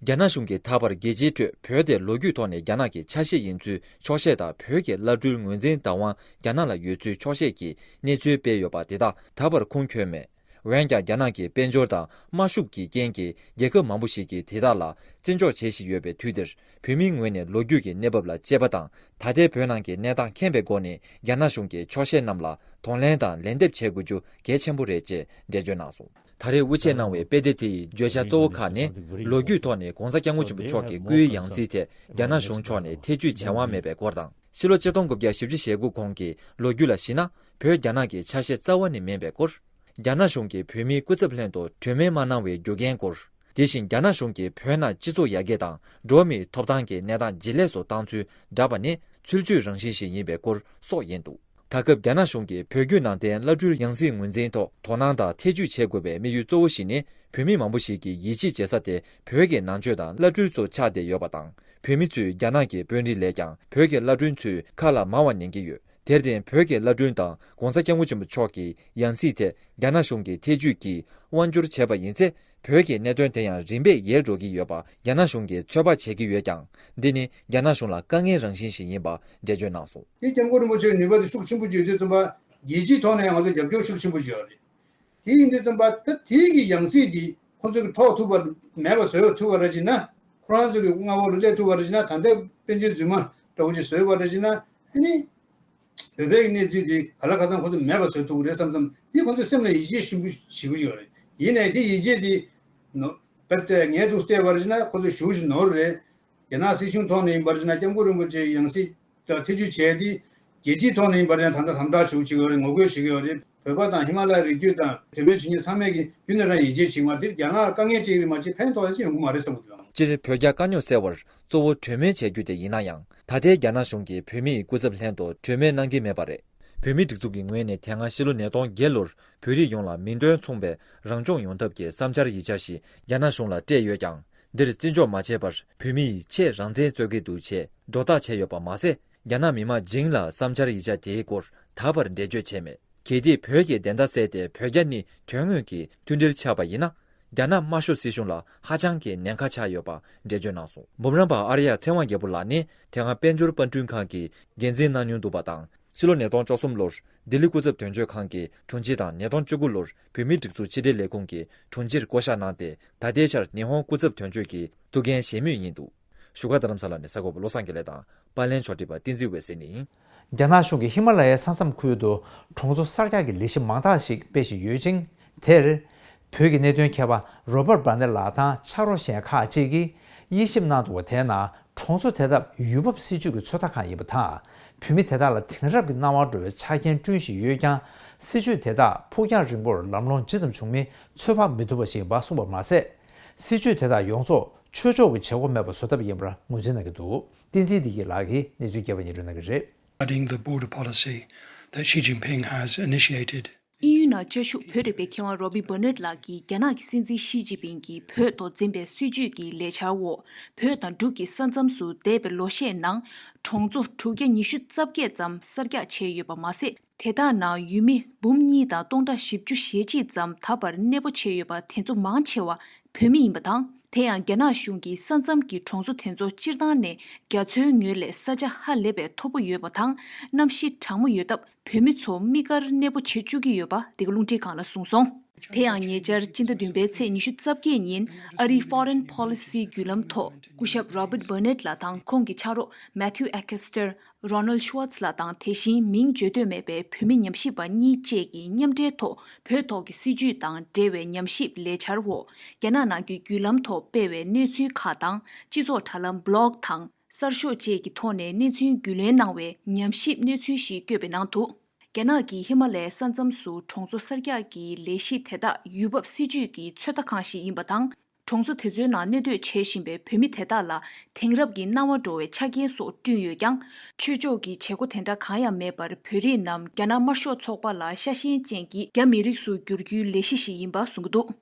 རྒྱ་ནག་གཞུང་གིས་ད་བར་རྒྱལ་སྤྱིའི་ཁྲོད་བོད་དེ་ལོ་རྒྱུས་ཐོག་ནས་རྒྱ་ནག་གི་ཆ་ཤས་ཡིན་ཚུལ་འཁྱོག་བཤད་དང་། བོད་ཀྱི་བླ་སྤྲུལ་ངོས་འཛིན་བདག་དབང་རྒྱ་ནག་ལ་ཡོད་ཚུལ་འཁྱོག་བཤད་ཀྱི་གནས་ཚུལ་སྤེལ་ཡོད་པ་དེ་དག་ད་བར་ཁུངས་འཁྱོལ་མེད། འོན་ཀྱང་། རྒྱ་ནག་གི་དཔལ་འབྱོར་དང་དམག་ཤུགས་ཀྱི་རྐྱེན་གྱིས། རྒྱལ་ཁབ་མང་པོ་ཞིག་གིས་དེ་དག་ལ་བརྩི་འཇོག་བྱེད་བཞིན་ཡོད་པའི་དུས་འདིར། བོད་མིའི་ངོས་ནས་ལོ་རྒྱུས་ཀྱི་གནས་བབ་ལ་དཔྱད་པ་དང་། ད་ལྟའི་བོད་ནང་གི་གནས་སྟངས་མཁྱེན་པའི་སྒོ་ནས། རྒྱ་ནག་གཞུང་གི་འཁྱོག་བཤད་རྣམས་ལ་གདོང་ལེན་དང་ལན་འདེབས་བྱེད་དགོས་རྒྱུ་གལ་ཆེན་པོ་རེད་ཅེས་འགྲེལ་བརྗོད་གནང་སོང་། ད་རེས་དབུ་འབྱེད་གནང་བའི་དཔེ་དེབ་དེ་ཡི་བརྗོད་བྱ་གཙོ་བོ་ཁག་ནི། ལོ་རྒྱུས་ཐོག་ནས་༧གོང་ས་༧སྐྱབས་མགོན་ཆེན་པོ་མཆོག་གི་སྐུའི་ཡང་སྲིད་དེ་རྒྱ་ནག་གཞུང་ཕྱོགས་ནས་ཐེ་བྱུས་བྱེད་དབང་མེད་པའི་སྐོར་དང་། ཕྱི་ལོ་ཆིག་སྟོང་དགུ་བརྒྱ་བཞི་བཅུ་ཞེ་དགུ་གོང་གི་ལོ་རྒྱུས་ལ་གཞིགས་ན། བོད་རྒྱ་ནག་གི་ཆ་ཤས་རྩ་བ་ནས་མིན་པའི་སྐོར། རྒྱ་ནག་གཞུང་གིས་བོད་མིའི་སྐུ་ཚབ་ལྷན་དུ་གྲོས་མོལ་མ་གནང་བའི་རྒྱུ་རྐྱེན་སྐོར། དེ་བཞིན་རྒྱ་ནག་གཞུང་གིས་བོད་ནང་སྤྱི་ཚོགས་ཡར་རྒྱས་དང་འགྲོ་བ་མིའི་ཐོབ་ཐང་གི་གནས་སྟངས་ཇེ་ལེགས་སུ་བཏང་ཚུལ་བསྒྲགས་པ་ནི་ཚུལ་འཆོས་རང་བཞིན་ཞིག་ཡིན་པའི་སྐོར་སོགས་ཡིན་འདུག་ད་སྐབས་རྒྱ་ནག་གཞུང་གིས་བོད་བརྒྱུད་ནང་བསྟན་བླ་སྤྲུལ་ཡང་སྲིད་ངོས་འཛིན་ཐོག་དོ་སྣང་དང་ཐེ་བྱུས་བྱེད་དགོས་པའི་དམིགས་ཡུལ་གཙོ་བོ་ཞིག་ནི། བོད་མི་མང་པོ་ཞིག་གིས་ཡིད་ཆེས་བྱེད་ས་དེ་བོད་ཀྱི་ནང་ཆོས་དང་བླ་སྤྲུལ་ཚོ་ཆགས་བསྡད་ཡོད་པ་དང་། བོད་མི་ཚོས་རྒྱ་ནག་གི་དཔོན་རིགས་ལས་ཀྱང་བོད་ཀྱི་བླ་སྤྲུལ་ཚོའི་ཁ་ལ་མང་བ་ཉན་གྱི་ཡོད། དེར་བརྟེན། བོད་ཀྱི་བླ་སྤྲུལ་དང་༧གོང་ས་༧སྐྱབས་མགོན་ཆེན་པོ་མཆོག་གི་ཡང་སྲིད་དེ་རྒྱ་ནག་གཞུང་གི་ཐེ་བྱུས་ཀྱིས་དབང་བསྒྱུར་བྱས་པ་ཡིན་ཚེ། བོད་ཀྱི་གནད་དོན་དེ་ཡང་རིམ་པས་ཡལ་འགྲོ་གི་ཡོད་པ་རྒྱ་ནག་གཞུང་གིས་ཚོད་དཔག་བྱེད་ཀྱི་ཡོད་ཀྱང་། འདི་ནི་རྒྱ་ནག་གཞུང་ལ་དཀའ་ངལ་རང་བཞིན་ཞིག་ཡིན་པ་འགྲེལ་བརྗོད་གནང་སོང་། དེ་སྐྱབས་མགོན་རིན་པོ་ཆེའི་ནུས་པ་དེ་ཤུགས་ཆེན་པོ་ཅིག་ཡོད་དུས་ཙམ་པ། རྒྱལ་སྤྱིའི་ཐོག་ནས་ང་ཚོ་རྒྱབ་སྐྱོར་ཤུགས་ཆེན་པོ་ཅིག་ཡོད་རེད། དེ་ཡིན་དུས་ཙམ་པ་ད་དེའི་གི་ཡང་སྲིད་དེ་ཁོང་ཚོ་གི་འཕྲོག་ཐུབ་པ་མེད་པ་བཟོ་ཐུབ་པ་རེད་ཅེ་ན། ཁོ་རང་ཚོ་གི་མངའ་འོག་ལ་སླེབས་ཐུབ་པ་རེད་ཅེ་ན། ད་ལྟ་པཎ་ཆེན་རྫུན་མ་འདྲ་བོ་ཅིག་བཟོས་པ་རེད་ཅེ་ན། ཨ་ནི་བོད་པའི་གནས་ཚུལ་དེ་ག་ལ་ག་ཚང་ཁོ་ཚོ་མེད་པ་བཟོ་ཐུབ་ཀྱི་རེད་བསམ་བསམ། དེ་ཁོ་ཚོ་སེམས་ལ་ཡིད་ཆེས་ཞུ་ཞུ་གི་ཡོད་རེད། ཡིན་ནའི་དེ་ཡིད་ཆེས་དེ་ནོར་བས་ངས་འདུག་བལྟས་པ་རེད་ཅེ་ན། ཁོ་ཚོ་ཞུ་ཞུ་ནོར་རེད། རྒྱ་ནག་སྲིད་གཞུང་ཐོག་ནས་ཡིན་པ་རེད་ཅེ་ན། སྐྱབས་མགོན་རིན་པོ་ཆེའི་ཡང་སྲིད་ལ་ཐེ་བྱུས་བྱས་ཏེ། རྒྱལ་སྤྱིའི་ཐོག་ནས་ཡིན་པ་རེད་ཅེ་ན། ད་ལྟ་དམ་དྲག་ཞུ་བྱེད་ཀྱི་ཡོད་རེད། ངོ་རྒོལ་བྱེད་ཀྱི་ཡོད་རེད། བོད་པ་དང་ཧི་མ་ལ་ཡའི་རི་རྒྱུད་དང་བོད་སྨན་བྱེད་མཁན་ཚང་མས་ཀྱི་རྒྱུན་ནས་རང་ཡིད་ཆེས་བྱེད་མ། དེར་རྒྱ་ནག་ལ་དཀའ་ངལ་སྤྲད་ཀྱི་རེད་མ་གཏོགས་ཕན་ཐོགས་ཡ་ཡོང་གི་མ་རེད་བསམ་གྱི་འདུག་སྤྱིར་བོད་རྒྱ་དཀའ་རྙོག་སེལ་བར་གཙོ་བོ་གྲོས་མོལ་བྱ་རྒྱུ་དེ་ཡིན་ན་ཡང་། ད་ལྟའི་རྒྱ་ནག་གཞུང་གིས་བོད་མིའི་སྐུ་ཚབ་ལྷན་དུ་གྲོས་མོལ་གནང་གི་མེད་པ་རེད། བོད་མིའི་སྒྲིག་འཛུགས་ཀྱི་ངོས་ནས་དེ་སྔ་ཕྱི་ལོ་ཉིས་སྟོང་བརྒྱད་ལོར་བོད་རིགས་ཡོངས་ལ་མིང་དོན་མཚུངས་པའི་རང་སྐྱོང་ཡོང་ཐབས་ཀྱི་བསམ་འཆར་ཡིག་ཆ་ཞིག་རྒྱ་ནག་གཞུང་ལ་སྤྲད་ཡོད་ཀྱང་། འདིར་བརྩི་འཇོག་མ་བྱས་པར་བོད་མི་ཡིས་ཆེས་རང་བཙན་རྩོད་ཀྱི་འདུག་ཅེས་སྒྲོ་བཏགས་བྱས་ཡོད་པ་མ་ཟད། རྒྱ་ནག་མི་དམངས་སྦྱིན་ལ་བསམ་འཆར་ཡིག་ཆ་དེའི་སྐོར་ད་བར་འགྲེལ་བརྗོད་བྱས་མེད། གལ་ཏེ་བོད་ཀྱི་བདེན་མཐའ་གསལ་ཏེ་བོད་རྒྱ་གཉིས་དོན་དངོས་ཀྱི་མཐུན་སྒྲིལ་ཆགས་པ་ཡིན་ན། རྒྱ་ནག་དམར་ཤོག་སྲིད་གཞུང་ལ་ཧ་ཅང་གི་ཉེན་ཁ་ཆགས་ཡོད་པ་འགྲེལ་བརྗོད་གནང་སོང་། འབུམ་རམས་པ་ཨརྱ་ཚེ་དབང་རྒྱལ་པོ་ལགས་ནི་དེ་སྔ་དཔལ་འབྱོར་པར་སྐྲུན་ཁང་གི་འགན་འཛིན་གནང་མྱོང་འདུག་པ་དང་། ཕྱི་ལོ་ཉིས་སྟོང་བཅུ་གསུམ་ལོར་ལྡི་ལི་སྐུ་ཚབ་དོན་གཅོད་ཁང་གི་དྲུང་ཆེ་དང་། ཉིས་སྟོང་བཅུ་དགུ་ལོར་བོད་མིའི་སྒྲིག་འཛུགས་ཕྱི་དྲིལ་ལས་ཁུངས་ཀྱི་དྲུང་ཆེར་བསྐོ་གཞག་གནང་སྟེ། ད་ལྟའི་ཆར་ཉི་ཧོང་སྐུ་ཚབ་དོན་གཅོད་ཀྱི་ཐུགས་འགན་བཞེས་མུས་ཡིན་འདུག་བཞུགས་སྒར་རྡ་རམ་ས་ལ་ནས་གསར་འགོད་པ་བློ་བཟང་དགེ་ལེགས་དང་། པར་ལེན་ཕྱོགས་སྒྲིག་པ་བསྟན་འཛིན་འོད་ཟེར་ནས་ཡིན། རྒྱ་ནག་གཞུང་གིས་ཧི་མ་ལ་ཡའི་ས་མཚམས་ཁུལ་དུ་གྲོང་ཚོ་གསར་རྒྱག་གི་ལས་གཞི་མང་དག་ཞིག་སྤེལ་བཞིན་ཡོད་ཅིང་། དེར་བོད་ཀྱི་གནད་དོན་མཁས་པ་རོ་བར་བྷར་ནེ་ལགས་དང་ཕྱག་རོགས་གཞན་ཁག་ཅིག་གིས་དབྱེ་ཞིབ་གནང་འདུག་པ། དེའི་ནང་གྲོང་ཚོ་དེ་དག་ཡུལ་བབ་སྲིད་ཇུས་ཀྱི་ཚོད་ལྟ་ཁང་ཡིན་པ་དང་། བོད་མི་དེ་དག་ལ་དེང་རབས་ཀྱི་སྣང་བ་འགྲོ་བའི་ཆ་རྐྱེན་བསྐྲུན་བཞིན་ཡོད་ཀྱང་། སྲིད་ཇུས་དེ་དག་ཕུགས་རྒྱང་རིང་པོར་ལམ་ལྷོང་ཇི་ཙམ་བྱུང་མིན་ཚོད་དཔག་མི་ཐུབ་པ་ཞིག་ཡིན་པ་གསུངས་པ་མ་ཟད། སྲིད་ཇུས་དེ་དག་ཡོངས་རྫོགས་ཆོས་ཕྱོགས་ཀྱི་བྱེད་སྒོ་མེད་པ་བཟོ་ཐབས་ཡིན་པར་ངོས་འཛིན་གནང་གི་འདུག་བསྟན་འཛིན་བདེ་སྐྱིད་ལགས་ཀྱིས་གནས་ཚུལ་རྒྱས་པ་སྙན་སྒྲོན་གནང་གི་རེད། Regarding the border policy that Xi Jinping has initiated དབྱིན་ཡུལ་ནང་བཅའ་བཞུགས་བོད་རིག་པའི་མཁས་དབང་རོ་བྷི་བྷར་ནེ་ལགས་ཀྱིས་རྒྱ་ནག་གི་སྲིད་འཛིན་ཞི་ཅིན་ཕིང་གིས་བོད་ཐོག་འཛིན་པའི་སྲིད་ཇུས་ཀྱི་ལས་འཆར་འོག་བོད་དང་འབྲུག་གི་ས་མཚམས་སུ་འདས་པའི་ལོ་ཤས་ནང་གྲོང་ཚོ་དྲུག་བརྒྱ་ཉི་ཤུ་རྩ་བརྒྱད་ཙམ་གསར་རྒྱག་བྱས་ཡོད་པ་མ་ཟད། དེ་དག་ནང་ཡུལ་མི་འབུམ་གཉིས་དང་སྟོང་ཕྲག་བཞི་བཅུ་ཞེ་གཅིག་ཙམ་ད་བར་གནས་སྤོ་བྱས་ཡོད་པ། དེ་ཚོ་མང་ཆེ་བ་བོད་མི་ཡིན་པ་དང་། དེ་ཡང་རྒྱ་ནག་གཞུང་གིས་ས་མཚམས་ཀྱི་གྲོང་ཚོ་དེ་ཚོ་སྤྱིར་བཏང་ནས་རྒྱ་མཚོའི་ངོས་ལས་ས་ཆ་ཧ་ལས་པའི་མཐོ་པོ་ཡོད་པ་དང་གནམ་གཤིས་གྲང་མོ་ཡོད་སྟབས། བོད་མི་ཚོ་དམིགས་བཀར་གནས་སྤོ་བྱེད་བཅུག་གི་ཡོད་པ་འདི་ག་རླུང་འཕྲིན་ཁང་ལ་གསུངས་སོང་། དེ་ཡང་ཉེ་ཆར་སྤྱི་ཟླ་བདུན་པའི་ཚེས་ཉི་ཤུ་རྩ་བརྒྱད་ཉིན་ཨ་རིའི་Foreign Policy་བརྒྱུད་ལམ་ཐོག་སྐུ་ཞབས་Robert Bennett་ལགས་དང་ཁོང་གི་ཕྱག་རོགས་Matthew Alcester། Ronald Schwartz་ལགས་དང་དེ་བཞིན་མིང་བརྗོད་འདོད་མེད་པའི་བོད་མི་ཉམས་ཞིབ་པ་གཉིས་བཅས་ཀྱིས་མཉམ་འབྲེལ་ཐོག་བོད་ཐོག་གི་སྲིད་བྱུས་དང་འབྲེལ་བའི་ཉམས་ཞིབ་ལས་འཆར་འོག་རྒྱ་ནག་ནང་གི་བརྒྱུད་ལམ་ཐོག་སྤེལ་བའི་གནས་ཚུལ་ཁག་དང་སྤྱི་ཚོགས་དྲ་ལམ་Blog་དང་། གསར་ཤོག་བཅས་ཀྱི་ཐོག་ནས་གནས་ཚུལ་རྒྱུས་ལོན་གནང་བའི་ཉམས་ཞིབ་གནས་ཚུལ་ཞིག་བཀོད་པའི་ནང་དུ། རྒྱ་ནག་གིས་ཧི་མ་ལའི་ས་མཚམས་སུ་གྲོང་ཚོ་གསར་རྒྱག་གི་ལས་གཞི་དེ་དག་ཡུལ་བབ་སྲིད་ཇུས་ཀྱི་ཚོད་ལྟ་ཁང་ཞིག་ཡིན་པ་དང་། གྲོང་ཚོ་དེ་ཚོའི་ནང་གནས་སྡོད་བྱེད་བཞིན་པའི་བོད་མི་དེ་དག་ལ་དེང་རབས་ཀྱི་སྣང་བ་འགྲོ་བའི་ཆ་རྐྱེན་སོགས་བསྐྲུན་ཡོད་ཀྱང་། ཆོས་ཕྱོགས་ཀྱི་བྱེད་སྒོ་དེ་འདྲ་གང་ཡང་མེད་པར། བོད་རིགས་རྣམས་རྒྱ་ནག་དམར་ཤོག་ཚོགས་པ་ལ་ཤ་ཞེན་ཅན་གྱི་རྒྱ་མི་རིགས་སུ་བསྒྱུར་རྒྱུའི་ལས་གཞི་ཞིག་ཡིན་པ་གསུངས་ཀྱི་འདུག།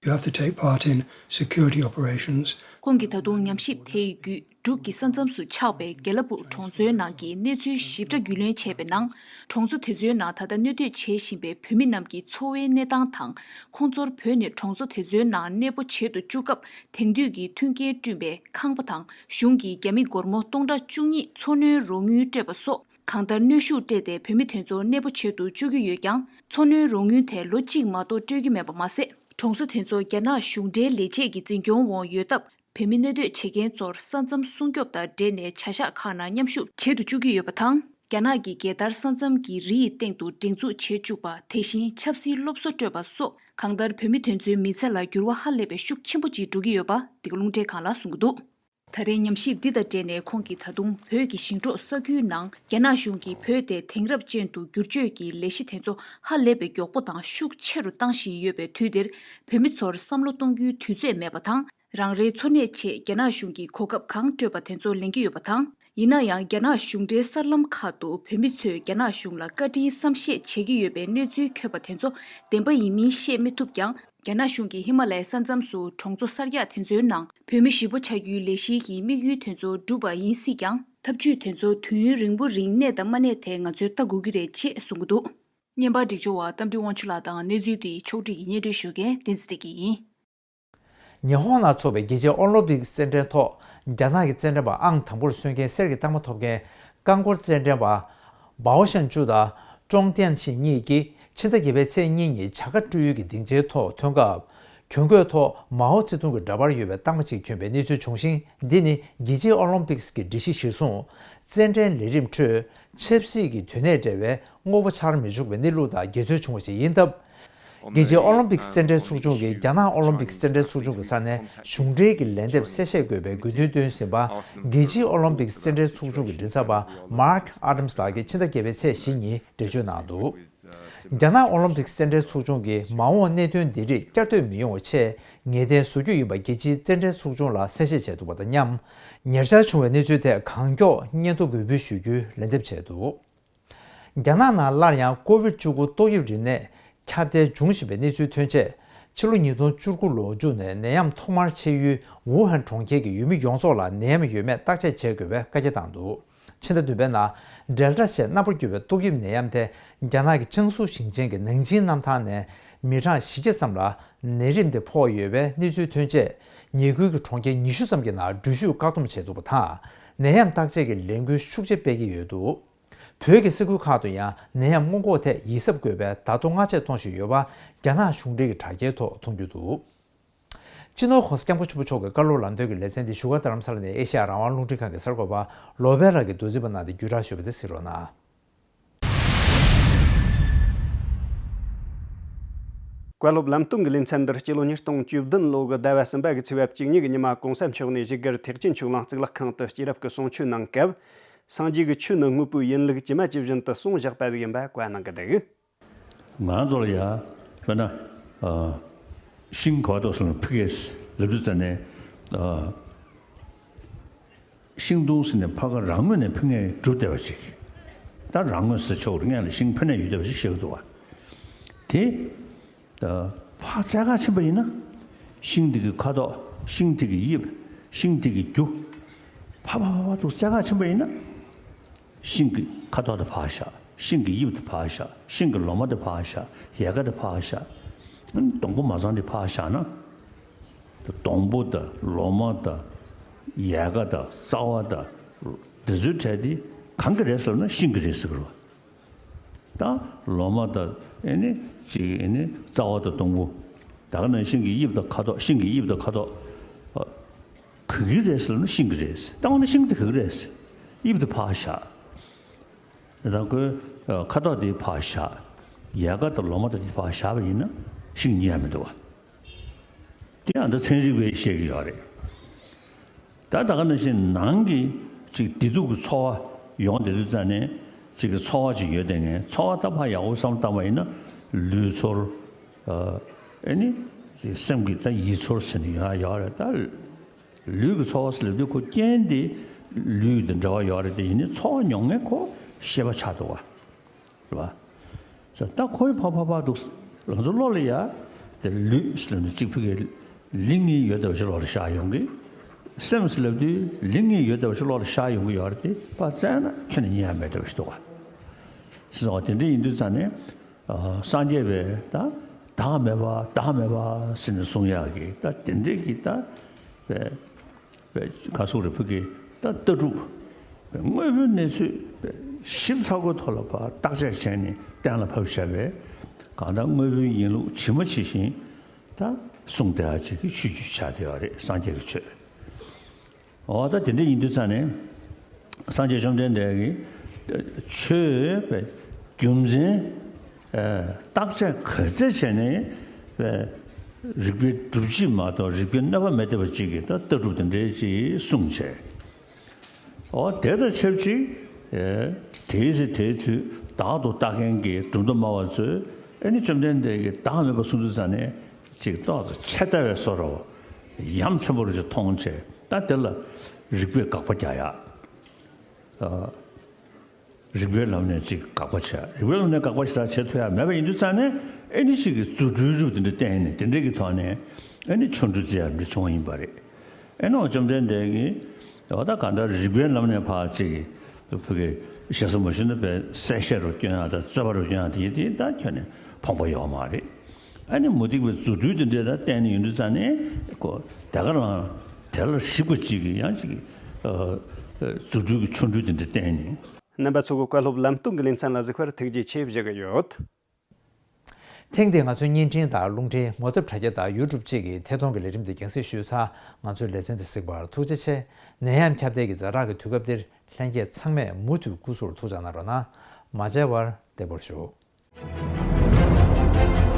You have to take part in security operations. ཁོང་གིས་ད་དུང་ཉམས་ཞིབ་དེ་ཡི་བརྒྱུད། འབྲུག་གི་ས་མཚམས་སུ་ཆགས་པའི་དགེ་ལེགས་ཕུག་གྲོང་ཚོའི་ནང་གི་གནས་ཚུལ་ཞིབ་ཕྲ་རྒྱུས་ལོན་བྱས་པའི་ནང་། གྲོང་ཚོ་དེ་ཚོའི་ནང་ད་ལྟ་གནས་སྡོད་བྱེད་བཞིན་པའི་བོད་མི་རྣམས་ཀྱི་འཚོ་བའི་གནས་སྟངས་དང་། ཁོང་ཚོར་བོད་ནས་གྲོང་ཚོ་དེ་ཚོའི་ནང་གནས་སྤོ་བྱེད་དུ་བཅུག་སྐབས་དེང་དུས་ཀྱི་མཐུན་རྐྱེན་བསྐྲུན་པའི་ཁང་པ་དང་། གཞུང་གིས་རྒྱ་མི་སྒོར་མོ་སྟོང་ཕྲག་བཅུ་གཉིས་འཚོ་སྣོན་རོགས་དངུལ་སྤྲོད་པ་སོགས། གང་ལྟར་གནོན་ཤུགས་སྤྲད་དེ་བོད་མི་དེ་ཚོ་གནས་སྤོ་བྱེད་དུ་བཅུག་གི་ཡོད་ཀྱང་། འཚོ་སྣོན་རོགས་དངུལ་དེ་ལོ་གཅིག་མ་གཏོགས་སྤྲོད་ཀྱི་མེད་པ་མ་ཟད། གྲོང་ཚོ་དེ་ཚོ་རྒྱ་ནག་གཞུང་འབྲེལ་ལས་བྱེད་ཀྱི་འཛིན་སྐྱོང་འོག་ཡོད་སྟབས། བོད་མི་གནས་སྡོད་བྱེད་མཁན་ཚོར་ས་མཚམས་སྲུང་སྐྱོབ་དང་འབྲེལ་ནས་བྱ་གཞག་ཁག་ནང་མཉམ་ཞུགས་བྱེད་དུ་བཅུག་གི་ཡོད་པ་དང་། རྒྱ་ནག་གིས་རྒྱལ་དར་ས་མཚམས་ཀྱི་རི་ཡི་སྟེང་དུ་སྒྲེང་འཛུགས་བྱེད་བཅུག་པ། དེ་བཞིན་ཆབ་སྲིད་སློབ་གསོ་སྤྲོད་པ་སོགས། གང་ལྟར་བོད་མི་དེ་ཚོའི་མི་ཚེ་ལ་འགྱུར་བ་ཧ་ལས་པའི་ཤུགས་ཆེན་པོ་ཅིག་འགྲོ་གི་ཡོད་པ་འདི་ག་རླུང་འཕྲིན་ཁང་ལ་གསུངས་ཀྱི་འདུག། ད་རེས་ཉམས་ཞིབ་འདི་དང་འབྲེལ་ནས་ཁོང་གིས་ད་དུང་བོད་ཀྱི་ཞིང་འབྲོག་ས་ཁུལ་ནང་རྒྱ་ནག་གཞུང་གིས་བོད་དེ་དེང་རབས་ཅན་དུ་བསྒྱུར་བཅོས་ཀྱི་ལས་གཞི་དེ་ཚོ་ཧ་ལས་པའི་མགྱོགས་པོ་དང་ཤུགས་ཆེ་རུ་བཏང་བཞིན་ཡོད་པའི་དུས་འདིར། བོད་མི་ཚོར་བསམ་བློ་གཏོང་རྒྱུའི་དུས་ཚོད་མེད་པ་དང་། རང་རེའི་འཚོ་གནས་ཆེད་རྒྱ་ནག་གཞུང་གིས་གོ་སྐབས་གང་སྤྲོད་པ་དེ་ཚོ་ལེན་གྱི་ཡོད་པ་དང་། ཡིན་ན་ཡང་། རྒྱ་ནག་གཞུང་འབྲེལ་གསར་ལམ་ཁག་ཏུ་བོད་མི་ཚོས་རྒྱ་ནག་གཞུང་ལ་བཀའ་དྲིན་བསམ་ཤེས་བྱེད་ཀྱི་ཡོད་པའི་གནས་ཚུལ་འཁོད་པ་དེ་ཚོ་བདེན་པ་ཡིན་མིན་བཤད་མི་ཐུབ་ཀྱང་། རྒྱ་ནག་གཞུང་གིས་ཧི་མ་ལའི་ས་མཚམས་སུ་གྲོང་ཚོ་གསར་རྒྱག་དེ་ཚོའི་ནང་བོད་མི་ཞི་པོ་ཆགས་རྒྱུའི་ལས་གཞི་གི་དམིགས་ཡུལ་དེ་ཚོ་འགྲུབ་པ་ཡིན་སྲིད་ཀྱང་། ཐབས་ཇུས་དེ་ཚོ་དུས་ཡུན་རིང་པོ་རིང་གནས་དང་མ་གནས་དེ་ང་ཚོས་ལྟ་དགོས་ཀྱི་རེད་ཅེས་གསུངས་ཀྱི་འདུག། བརྙན་པར་སྒྲིག་སྦྱོར་བ་རྟ་མགྲིན་དབང་ཕྱུག་ལགས་དང་གནས་ཚུལ་དེའི་ཕྱོགས་སྒྲིག་གིས་སྙན་སྒྲོན་ཞུ་མཁན་བསྟན་འཛིན་བདེ་སྐྱིད་ཡིན། ཉི་ཧོང་ནང་འཚོགས་པའི་རྒྱལ་སྤྱིའི་ཨོ་ལིམ་པིག་རྩེད་འགྲན་ཐོག་རྒྱ་ནག་གི་རྩེད་འགྲན་པ་ཨང་དང་པོར་སོན་མཁན་གསེར་གྱི་རྟགས་མ་ཐོབ་མཁན་རྐང་འཁོར་རྩེད་འགྲན་པ་པའོ་ཤན་ཅུ་དང་ཀྲོང་ཏན་ཤིན་གཉིས་ཀྱིས་ཕྱི་ཟླ་བརྒྱད་པའི་ཚེས་གཉིས་ཉིན་བྱ་དགའ་སྤྲོད་ཡུལ་གྱི་སྡིངས་ཆའི་ཐོག་ཐོན་སྐབས། གྱོན་གོས་ཐོག་མའོ་ཙེ་ཏུང་གི་འདྲ་པར་ཡོད་པའི་རྟགས་མ་གཅིག་གྱོན་པའི་གནས་ཚུལ་བྱུང་ཞིང་། འདི་ནི་རྒྱལ་སྤྱིའི་ཨོ་ལིམ་པིག་གི་སྒྲིག་གཞི་གཞིར་བཟུང་རྩེད་འགྲན་ལས་རིམ་ཁྲོད་ཆབ་སྲིད་ཀྱི་དོན་གནད་འབྲེལ་བའི་དངོས་པོ་འཆར་མི་ཆོག་པའི་གནས་ལུགས་དང་འགལ་འཛོལ་བྱུང་བ་ཞིག་ཡིན་སྟབས། རྒྱལ་སྤྱིའི་ཨོ་ལིམ་པིག་རྩེད་འགྲན་ཚོགས་ཆུང་གིས་རྒྱ་ནག་ཨོ་ལིམ་པིག་རྩེད་འགྲན་ཚོགས་ཆུང་གི་ས་ནས་གཞུང་འབྲེལ་གྱི་ལན་འདེབས་གསལ་བཤད་དགོས་པའི་དགོས་འདུན་བཏོན་ཟིན་པ། རྒྱལ་སྤྱིའི་ཨོ་ལིམ་པིག་རྩེད་འགྲན་ཚོགས་ཆུང་གི་མགྲིན་ཚབ་པ་Mark Adams་ལགས་ཀྱིས་ཕྱི་ཟླ་བརྒྱད་པའི་ཚེས་བཞི་ཉིན་འགྲེལ་བརྗོད་གནང་འདུག། རྒྱ་ནག་ཨོ་ལིམ་པིག་རྩེད་འགྲན་ཚོགས་ཆུང་གིས་མ་འོངས་གནད་དོན་འདི་རིགས་བསྐྱར་ཟློས་མི་ཡོང་བའི་ཆེད་ངེས་གཏན་བཟོ་རྒྱུ་ཡིན་པ་རྒྱལ་སྤྱིའི་རྩེད་འགྲན་ཚོགས་ཆུང་ལ་གསལ་བཤད་བྱས་འདུག་པ་དང་མཉམ། ཉེ་ཆར་བྱུང་བའི་གནས་ཚུལ་ཐད་གང་མགྱོགས་སྙན་ཐོ་འགོད་འབུལ་ཞུ་རྒྱུའི་ལན་འདེབས་བྱས་འདུག། རྒྱ་ནག་ནང་སླར་ཡང་ཀོ་བིད་བཅུ་དགུ་ཏོག་དབྱིབས་རིམས་ནད་ཁྱབ་གདལ་འབྱུང་བཞིན་པའི་གནས་ཚུལ་ཐོན་རྗེས། ཕྱི་ལོ་ཉིས་སྟོང་བཅུ་དགུ་ལོ་མཇུག་ནས་ནད་ཡམས་ཐོག་མར་མཆེད་ཡུལ་ཝུ་ཧན་གྲོང་ཁྱེར་གྱི་ཡུལ་མི་ཡོངས་རྫོགས་ལ་ནད་ཡམས་ཡོད་མེད་བརྟག་དཔྱད་བྱེད་དགོས་པའི་བཀའ་རྒྱ་བཏང་འདུག། ཕྱི་ཟླ་བདུན་པའི་ནང་Delta་ཞེས་རྣམ་པར་གྱུར་པའི་ཏོག་དབྱིབས་ནད་ཡམས་དེ་རྒྱ་ནག་གི་ཅང་སུའུ་ཞིང་ཆེན་གྱི་ནང་ཆེན་གནམ་ཐང་ནས་མི་གྲངས་བཞི་བརྒྱ་ཙམ་ལ་ནད་རིམས་དེ་ཕོག་ཡོད་པའི་གནས་ཚུལ་ཐོན་རྗེས། ཉེ་ཁུལ་གྱི་གྲོང་ཁྱེར་ཉི་ཤུ་ཙམ་གྱི་ནང་འགྲུལ་བཞུད་བཀག་སྡོམ་བྱས་འདུག་པ་དང་། ནད་ཡམས་བརྟག་དཔྱད་ཀྱི་ལས་འགུལ་ཤུགས་ཆེ་སྤེལ་གྱི་ཡོད་འདུག། བོད་ཀྱི་ས་ཁུལ་ཁག་ཏུ་ཡང་ནད་ཡམས་སྔོན་འགོག་ཐད་ཡིད་གཟབ་དགོས་པའི་བརྡ་ཐོ་སྔ་རྗེས་གཏོང་བཞིན་ཡོད་པ་རྒྱ་ནག་གཞུང་འབྲེལ་གྱི་དྲ་རྒྱའི་ཐོག་མཐོང་རྒྱུ་འདུག། སྤྱི་ནོར་༸གོང་ས་༸སྐྱབས་མགོན་ཆེན་པོ་མཆོག་གི་བཀའ་སློབ་ལམ་སྟོན་གྱི་ལེ་ཚན་འདི་བཞུགས་སྒར་རྡ་རམ་ས་ལ་ནས་ཨེ་ཤེ་ཡ་རང་དབང་རླུང་འཕྲིན་ཁང་གི་གསར་འགོད་པ་བློ་བྷེ་ལགས་ཀྱིས་མདོ་འཛིན་པ་གནང་སྟེ་བརྒྱུད་བསྒྲགས་ཞུས་པ་དེ་གཟིགས་རོགས་གནང་། བཀའ་སློབ་ལམ་སྟོན་གྱི་ལེ་ཚན་འདིར་སྤྱི་ལོ་ཉིས་སྟོང་བཅུ་བདུན་ལོ་གི་ཟླ་བ་གསུམ་པ་གི་ཚེས་པ་བཅུ་གཉིས་ཀྱི་ཉི་མ་༸གོང་ས་མཆོག་ནས་བཞུགས་སྒར་ཐེག་ཆེན་ཆོས་གླིང་གཙུག་ལག་ཁང་དུ་སྐྱེས་རབས་ཀྱི་གསུང་ཆོས་གནང་སྐབས། སངས་རྒྱས་ཀྱི་ཆོས་ནི་དངོས་པོའི་ཡིན་ལུགས་ཇི་མ་ཇི་བཞིན་དུ་གསུངས་བཞག་པ་ཟིག་ཡིན་པ་བཀའ་གནང་གི་འདུག། ང་ཚོ་ལ་ཡ་དཔེར་ན་ཨ་ཤིང་ག་བ་ཏོག་སོང་ཕི་གེས་ལབ་དུས་ཙ་ནས་ཨ་ཤིང་སྡོང་ཟེར་ནས་ཕ་ག་རང་ངོས་ནས་ཕི་ངས་གྲུབ་བསྡད་པ་ཅིག། ད་རང་ངོས་ཟེར་ཆོག་རེད། ངས་ལ་ཤིང་ཕི་ནས་ཡོད་བསྡད་པ་ཅིག་བཤད་གི་འདུག་བ། དེ་ད་ཕར་བཙལ་ག་ཕྱིན་པ་ཡིན་ན། ཤིང་དེ་གི་ཁ་དོག་ཤིང་དེ་གི་དབྱིབས། ཤིང་དེ་གི་རྒྱུ། ཕ་ཕ་ཕ་ཕ་དུ་བཙལ་ག་ཕྱིན་པ་ཡིན་ན། ཤིང་གི་ཁ་དོག་དེ་ཕར་བཞག། ཤིང་གི་དབྱིབས་དེ་ཕར་བཞག། ཤིང་གི་ལོ་མ་དེ་ཕར་བཞག། ཡལ་ག་དེ་ཕར་བཞག། སྡོང་པོ་མ་ཚང་དེ་ཕར་བཞག་ན། སྡོང་པོ་དང་ལོ་མ་དང་ཡལ་ག་དང་རྩ་བ་དང་། འདི་ཚོའི་གྲས་དེ་གང་གི་རེད་ཟེར་ན་ཤིང་གི་རེད་ཟེར་གི་རེད་བ། ད་ལོ་མ་དང་ཨེ་ནི་ཅིག་ཨེ་ནི་རྩ་བ་དང་སྡོང་པོ། ད་ག་ནང་བཞིན་གྱི་དབྱིབས་དང་ཁ་དོག་ཤིང་གི་དབྱིབས་དང་ཁ་དོག་ག་གི་རེད་ཟེར་ན་ཤིང་གི་རེད། ད་འོ་ན་ཤིང་དེ་ག་གི་རེད། དབྱིབས་དེ་ཕར་བཞག་ད་ཁོའི་ཁ་དོག་དེ་ཕར་བཞག་ཡལ་ག་དང་ལོ་མ་དང་དེ་ཕར་བཞག་པ་ཡིན་ན་ཤིང་རྙེད་ཡ་མི་འདུག་བ། དེ་ཡང་ད་ཚན་རིག་པས་བཤད་ཀྱི་ཡོད་རེད། ད་ད་ག་ནང་བཞིན་ནང་གི་ཅིག་བདེ་སྡུག་གི་ཚོར་བ་ཡོང་བསྡད་དུས་ཙང་ནས་ཅིག་གི་ཚོར་བ་ཅིག་ཡོད་བསྡད་མཁན་ཚོར་བ་ད་ཕར་ཡག་པོ་བསམ་བློ་བཏང་བ་ཡིན་ན་ལུས་ཚོར། ཨ་ནི་སེམས་ཀྱི་ད་ཡིད་ཚོར་ཟེར་ནས་ཡོད་ཡོད་རེད་ད། ལུས་ཀྱི་ཚོར་བ་ཟེར་ལབ་དུས་ཁོ་རྐྱེན་དེ་ལུས་དང་འབྲེལ་བ་ཡོད་རེད་དེ་ཡིན་ནའི་ཚོར་བ་མྱོང་མཁན་ཁོ་ཤེས་པ་ཆགས་འདུག་བ། རེད་བ། ས་ད་ཁོའི་ཕ་ཕ་ཕ་འདུག་ང་ཚོ་བློ་ལ་ཡ། དེ་ལུས་ཟེར་ནས་གཅིག་ཕ་གི་ལིང་ངེ་ཡོད་བསྡད་པ་ཞིག་བློ་ལ་ཤར་ཡོང་གི། སེམས་ཟེར་ལབ་དུས་ལིང་ངེ་ཡོད་བསྡད་པ་ཞིག་བློ་ལ་ཤར་ཡོང་གི་ཡོད་རེད་དེ་ཕར་བཙལ་ན་ཁྱོན་ནས་རྙེད་ཡ་མེད་བསྡད་པ་ཞིག་འདུག་བ། ཟེར་བ་དེ་འདྲ་ཡིན་དུས་ཙང་ནས། ཨ་སངས་རྒྱས་པས་ད་བདག་མེད་པ་བདག་མེད་པ་ཟེར་ནས་གསུང་ཡག་གི་ད་དེ་འདྲས་ཀྱི་ད་བས། བས་ག་སོགས་རེ་ཕུ་གི་ད་ལྟ་གྲུབ། བས་དངོས་པོའི་གནས་ཚུལ་བས་ཞིབ་ཚགས་པོའི་ཐོག་ལ་ཕར་བརྟག་དཔྱད་བྱས་ནས་གཏན་ལ་ཕབ་བཞག་པས་གང་ལྟར་དངོས་པོའི་ཡིན་ལུགས་ཇི་མ་ཇི་བཞིན་ད་གསུངས་བསྡད་ཡག་ཅིག་གི་ཆོས་བརྒྱུད་ཆགས་བསྡད་ཡོད་རེད་སངས་རྒྱས་ཀྱི་ཆོས། འོ་ད་དེ་འདྲ་ཡིན་དུས་ཙང་ནས་སངས་རྒྱས་བཅོམ་ལྡན་འདས་ཀྱིས་ཆོས་པའི་རྒྱུ་མཚན་བརྟག་དཔྱད་ག་ཚད་བྱས་ནས་རིགས་པའི་སྒྲུབ་བྱེད་མ་གཏོགས་རིགས་པའི་གནོད་པ་མི་བསྟེན་པ་ཅིག་གིས་ད་ལྟ་གྲུབ་དེ་འདྲའི་ཅིག་གསུངས་བྱས། འོ་དེ་དང་ཆབས་ཅིག་དེའི་ཚེ་དེའི་དུས་བདག་ཏུ་བལྟ་མཁན་གྱི་གྲུབ་མཐའ་སྨྲ་བ་ཚོས་ཨེ་ནི་བཅོམ་ལྡན་འདས་ཀྱིས་བདག་མེད་པ་གསུངས་དུས་ཙང་ནས་ཅིག་ཏོག་ཙམ་ཆད་ལྟ་བའི་བཟོ་འདྲ་ཡ་མཚན་པོ་རུ་ཅིག་མཐོང་བྱས། ད་དེ་ལ་རིགས་པས་དགག་པ་རྒྱག་ཡག་ཨ། རིགས་པའི་ལམ་ནས་ཅིག་དགག་པ་བྱས། རིགས་པའི་ལམ་ནས་དགག་པ་ཞེ་དྲག་བྱེད་ཐུབ་ཡག་མེད་པ་ཡིན་དུས་ཙང་ནས་ཨེ་ནི་ཅིག་གི་རྫུ་འཕྲུལ་རུ་དེ་འདྲ་བསྟན་ནས་དེ་འདྲ་གི་ཐོག་ནས་ཨེ་ནི་ཆོ་འཕྲུལ་རྩེ་ཡག་འདྲ་བྱུང་བ་ཡིན་པ་རེད། ཨེ་ནི་བཅོམ་ལྡན་འདས་ཀྱིས་འོ་ད་གང་ལྟར་རིགས་པའི་ལམ་ནས་ཕར་ཅིག་གི་ཕ་གི་ཞེ་ས་མ་ཞུ་ན་པའི་གསལ་བཤད་རུ་སྐྱོན་ཡག་དང་རྩོད་པ་རུ་སྐྱོན་ཡག་དེ་ཡིན་དེ་ད་ཁྱོན་ནས་ཕོངས་པ་ཡོད་མ་རེད། ཨ་ནི་མུ་སྟེགས་པའི་རྫུ་འཕྲུལ་དེ་འདྲས་ད་བསྟན་ནས་ཡོང་དུས་ཙང་ནས་ཀོ་དེ་ག་རང་དེ་ལ་ཞིབ་པ་ཅིག་གིས་ཡང་ཅིག་གིས་ཨ་ཨ་རྫུ་འཕྲུལ་གྱི་ཆོ་འཕྲུལ་དེ་འདྲས་བསྟན་ནས། རྣམ་པ་ཚོ་གི་བཀའ་སློབ་ལམ་སྟོན་གྱི་ལེ་ཚན་ལ་གཟིགས་པར་ཐུགས་རྗེ་ཆེ་ཞུ་གི་ཡོད། ཐེངས་འདིའི་ང་ཚོའི་བརྙན་འཕྲིན་དང་རླུང་འཕྲིན་ངོ་དེབ་དྲ་རྒྱ་དང་ཡུ་ཊུབ་བཅས་ཀྱི་ཐད་གཏོང་གི་ལས་རིམ་འདི་རྒྱང་སྲིང་ཞུས་ཚར། ང་ཚོའི་ལེ་ཚན་འདི་གཟིགས་པར་ཐུགས་རྗེ་ཆེ། ནད་ཡམས་ཁྱབ་གདལ་གྱི་ཛ་དྲག་གི་དུས་སྐབས་འདིར་ལྷན་རྒྱས་ཚང་མས་མུ་མཐུད་སྐུ་གཟུགས་ལ་ཐུགས་ཅག་གནང་རོགས་གནང་། མ་མཇལ་བར་བདེ་པོར་བཞུགས།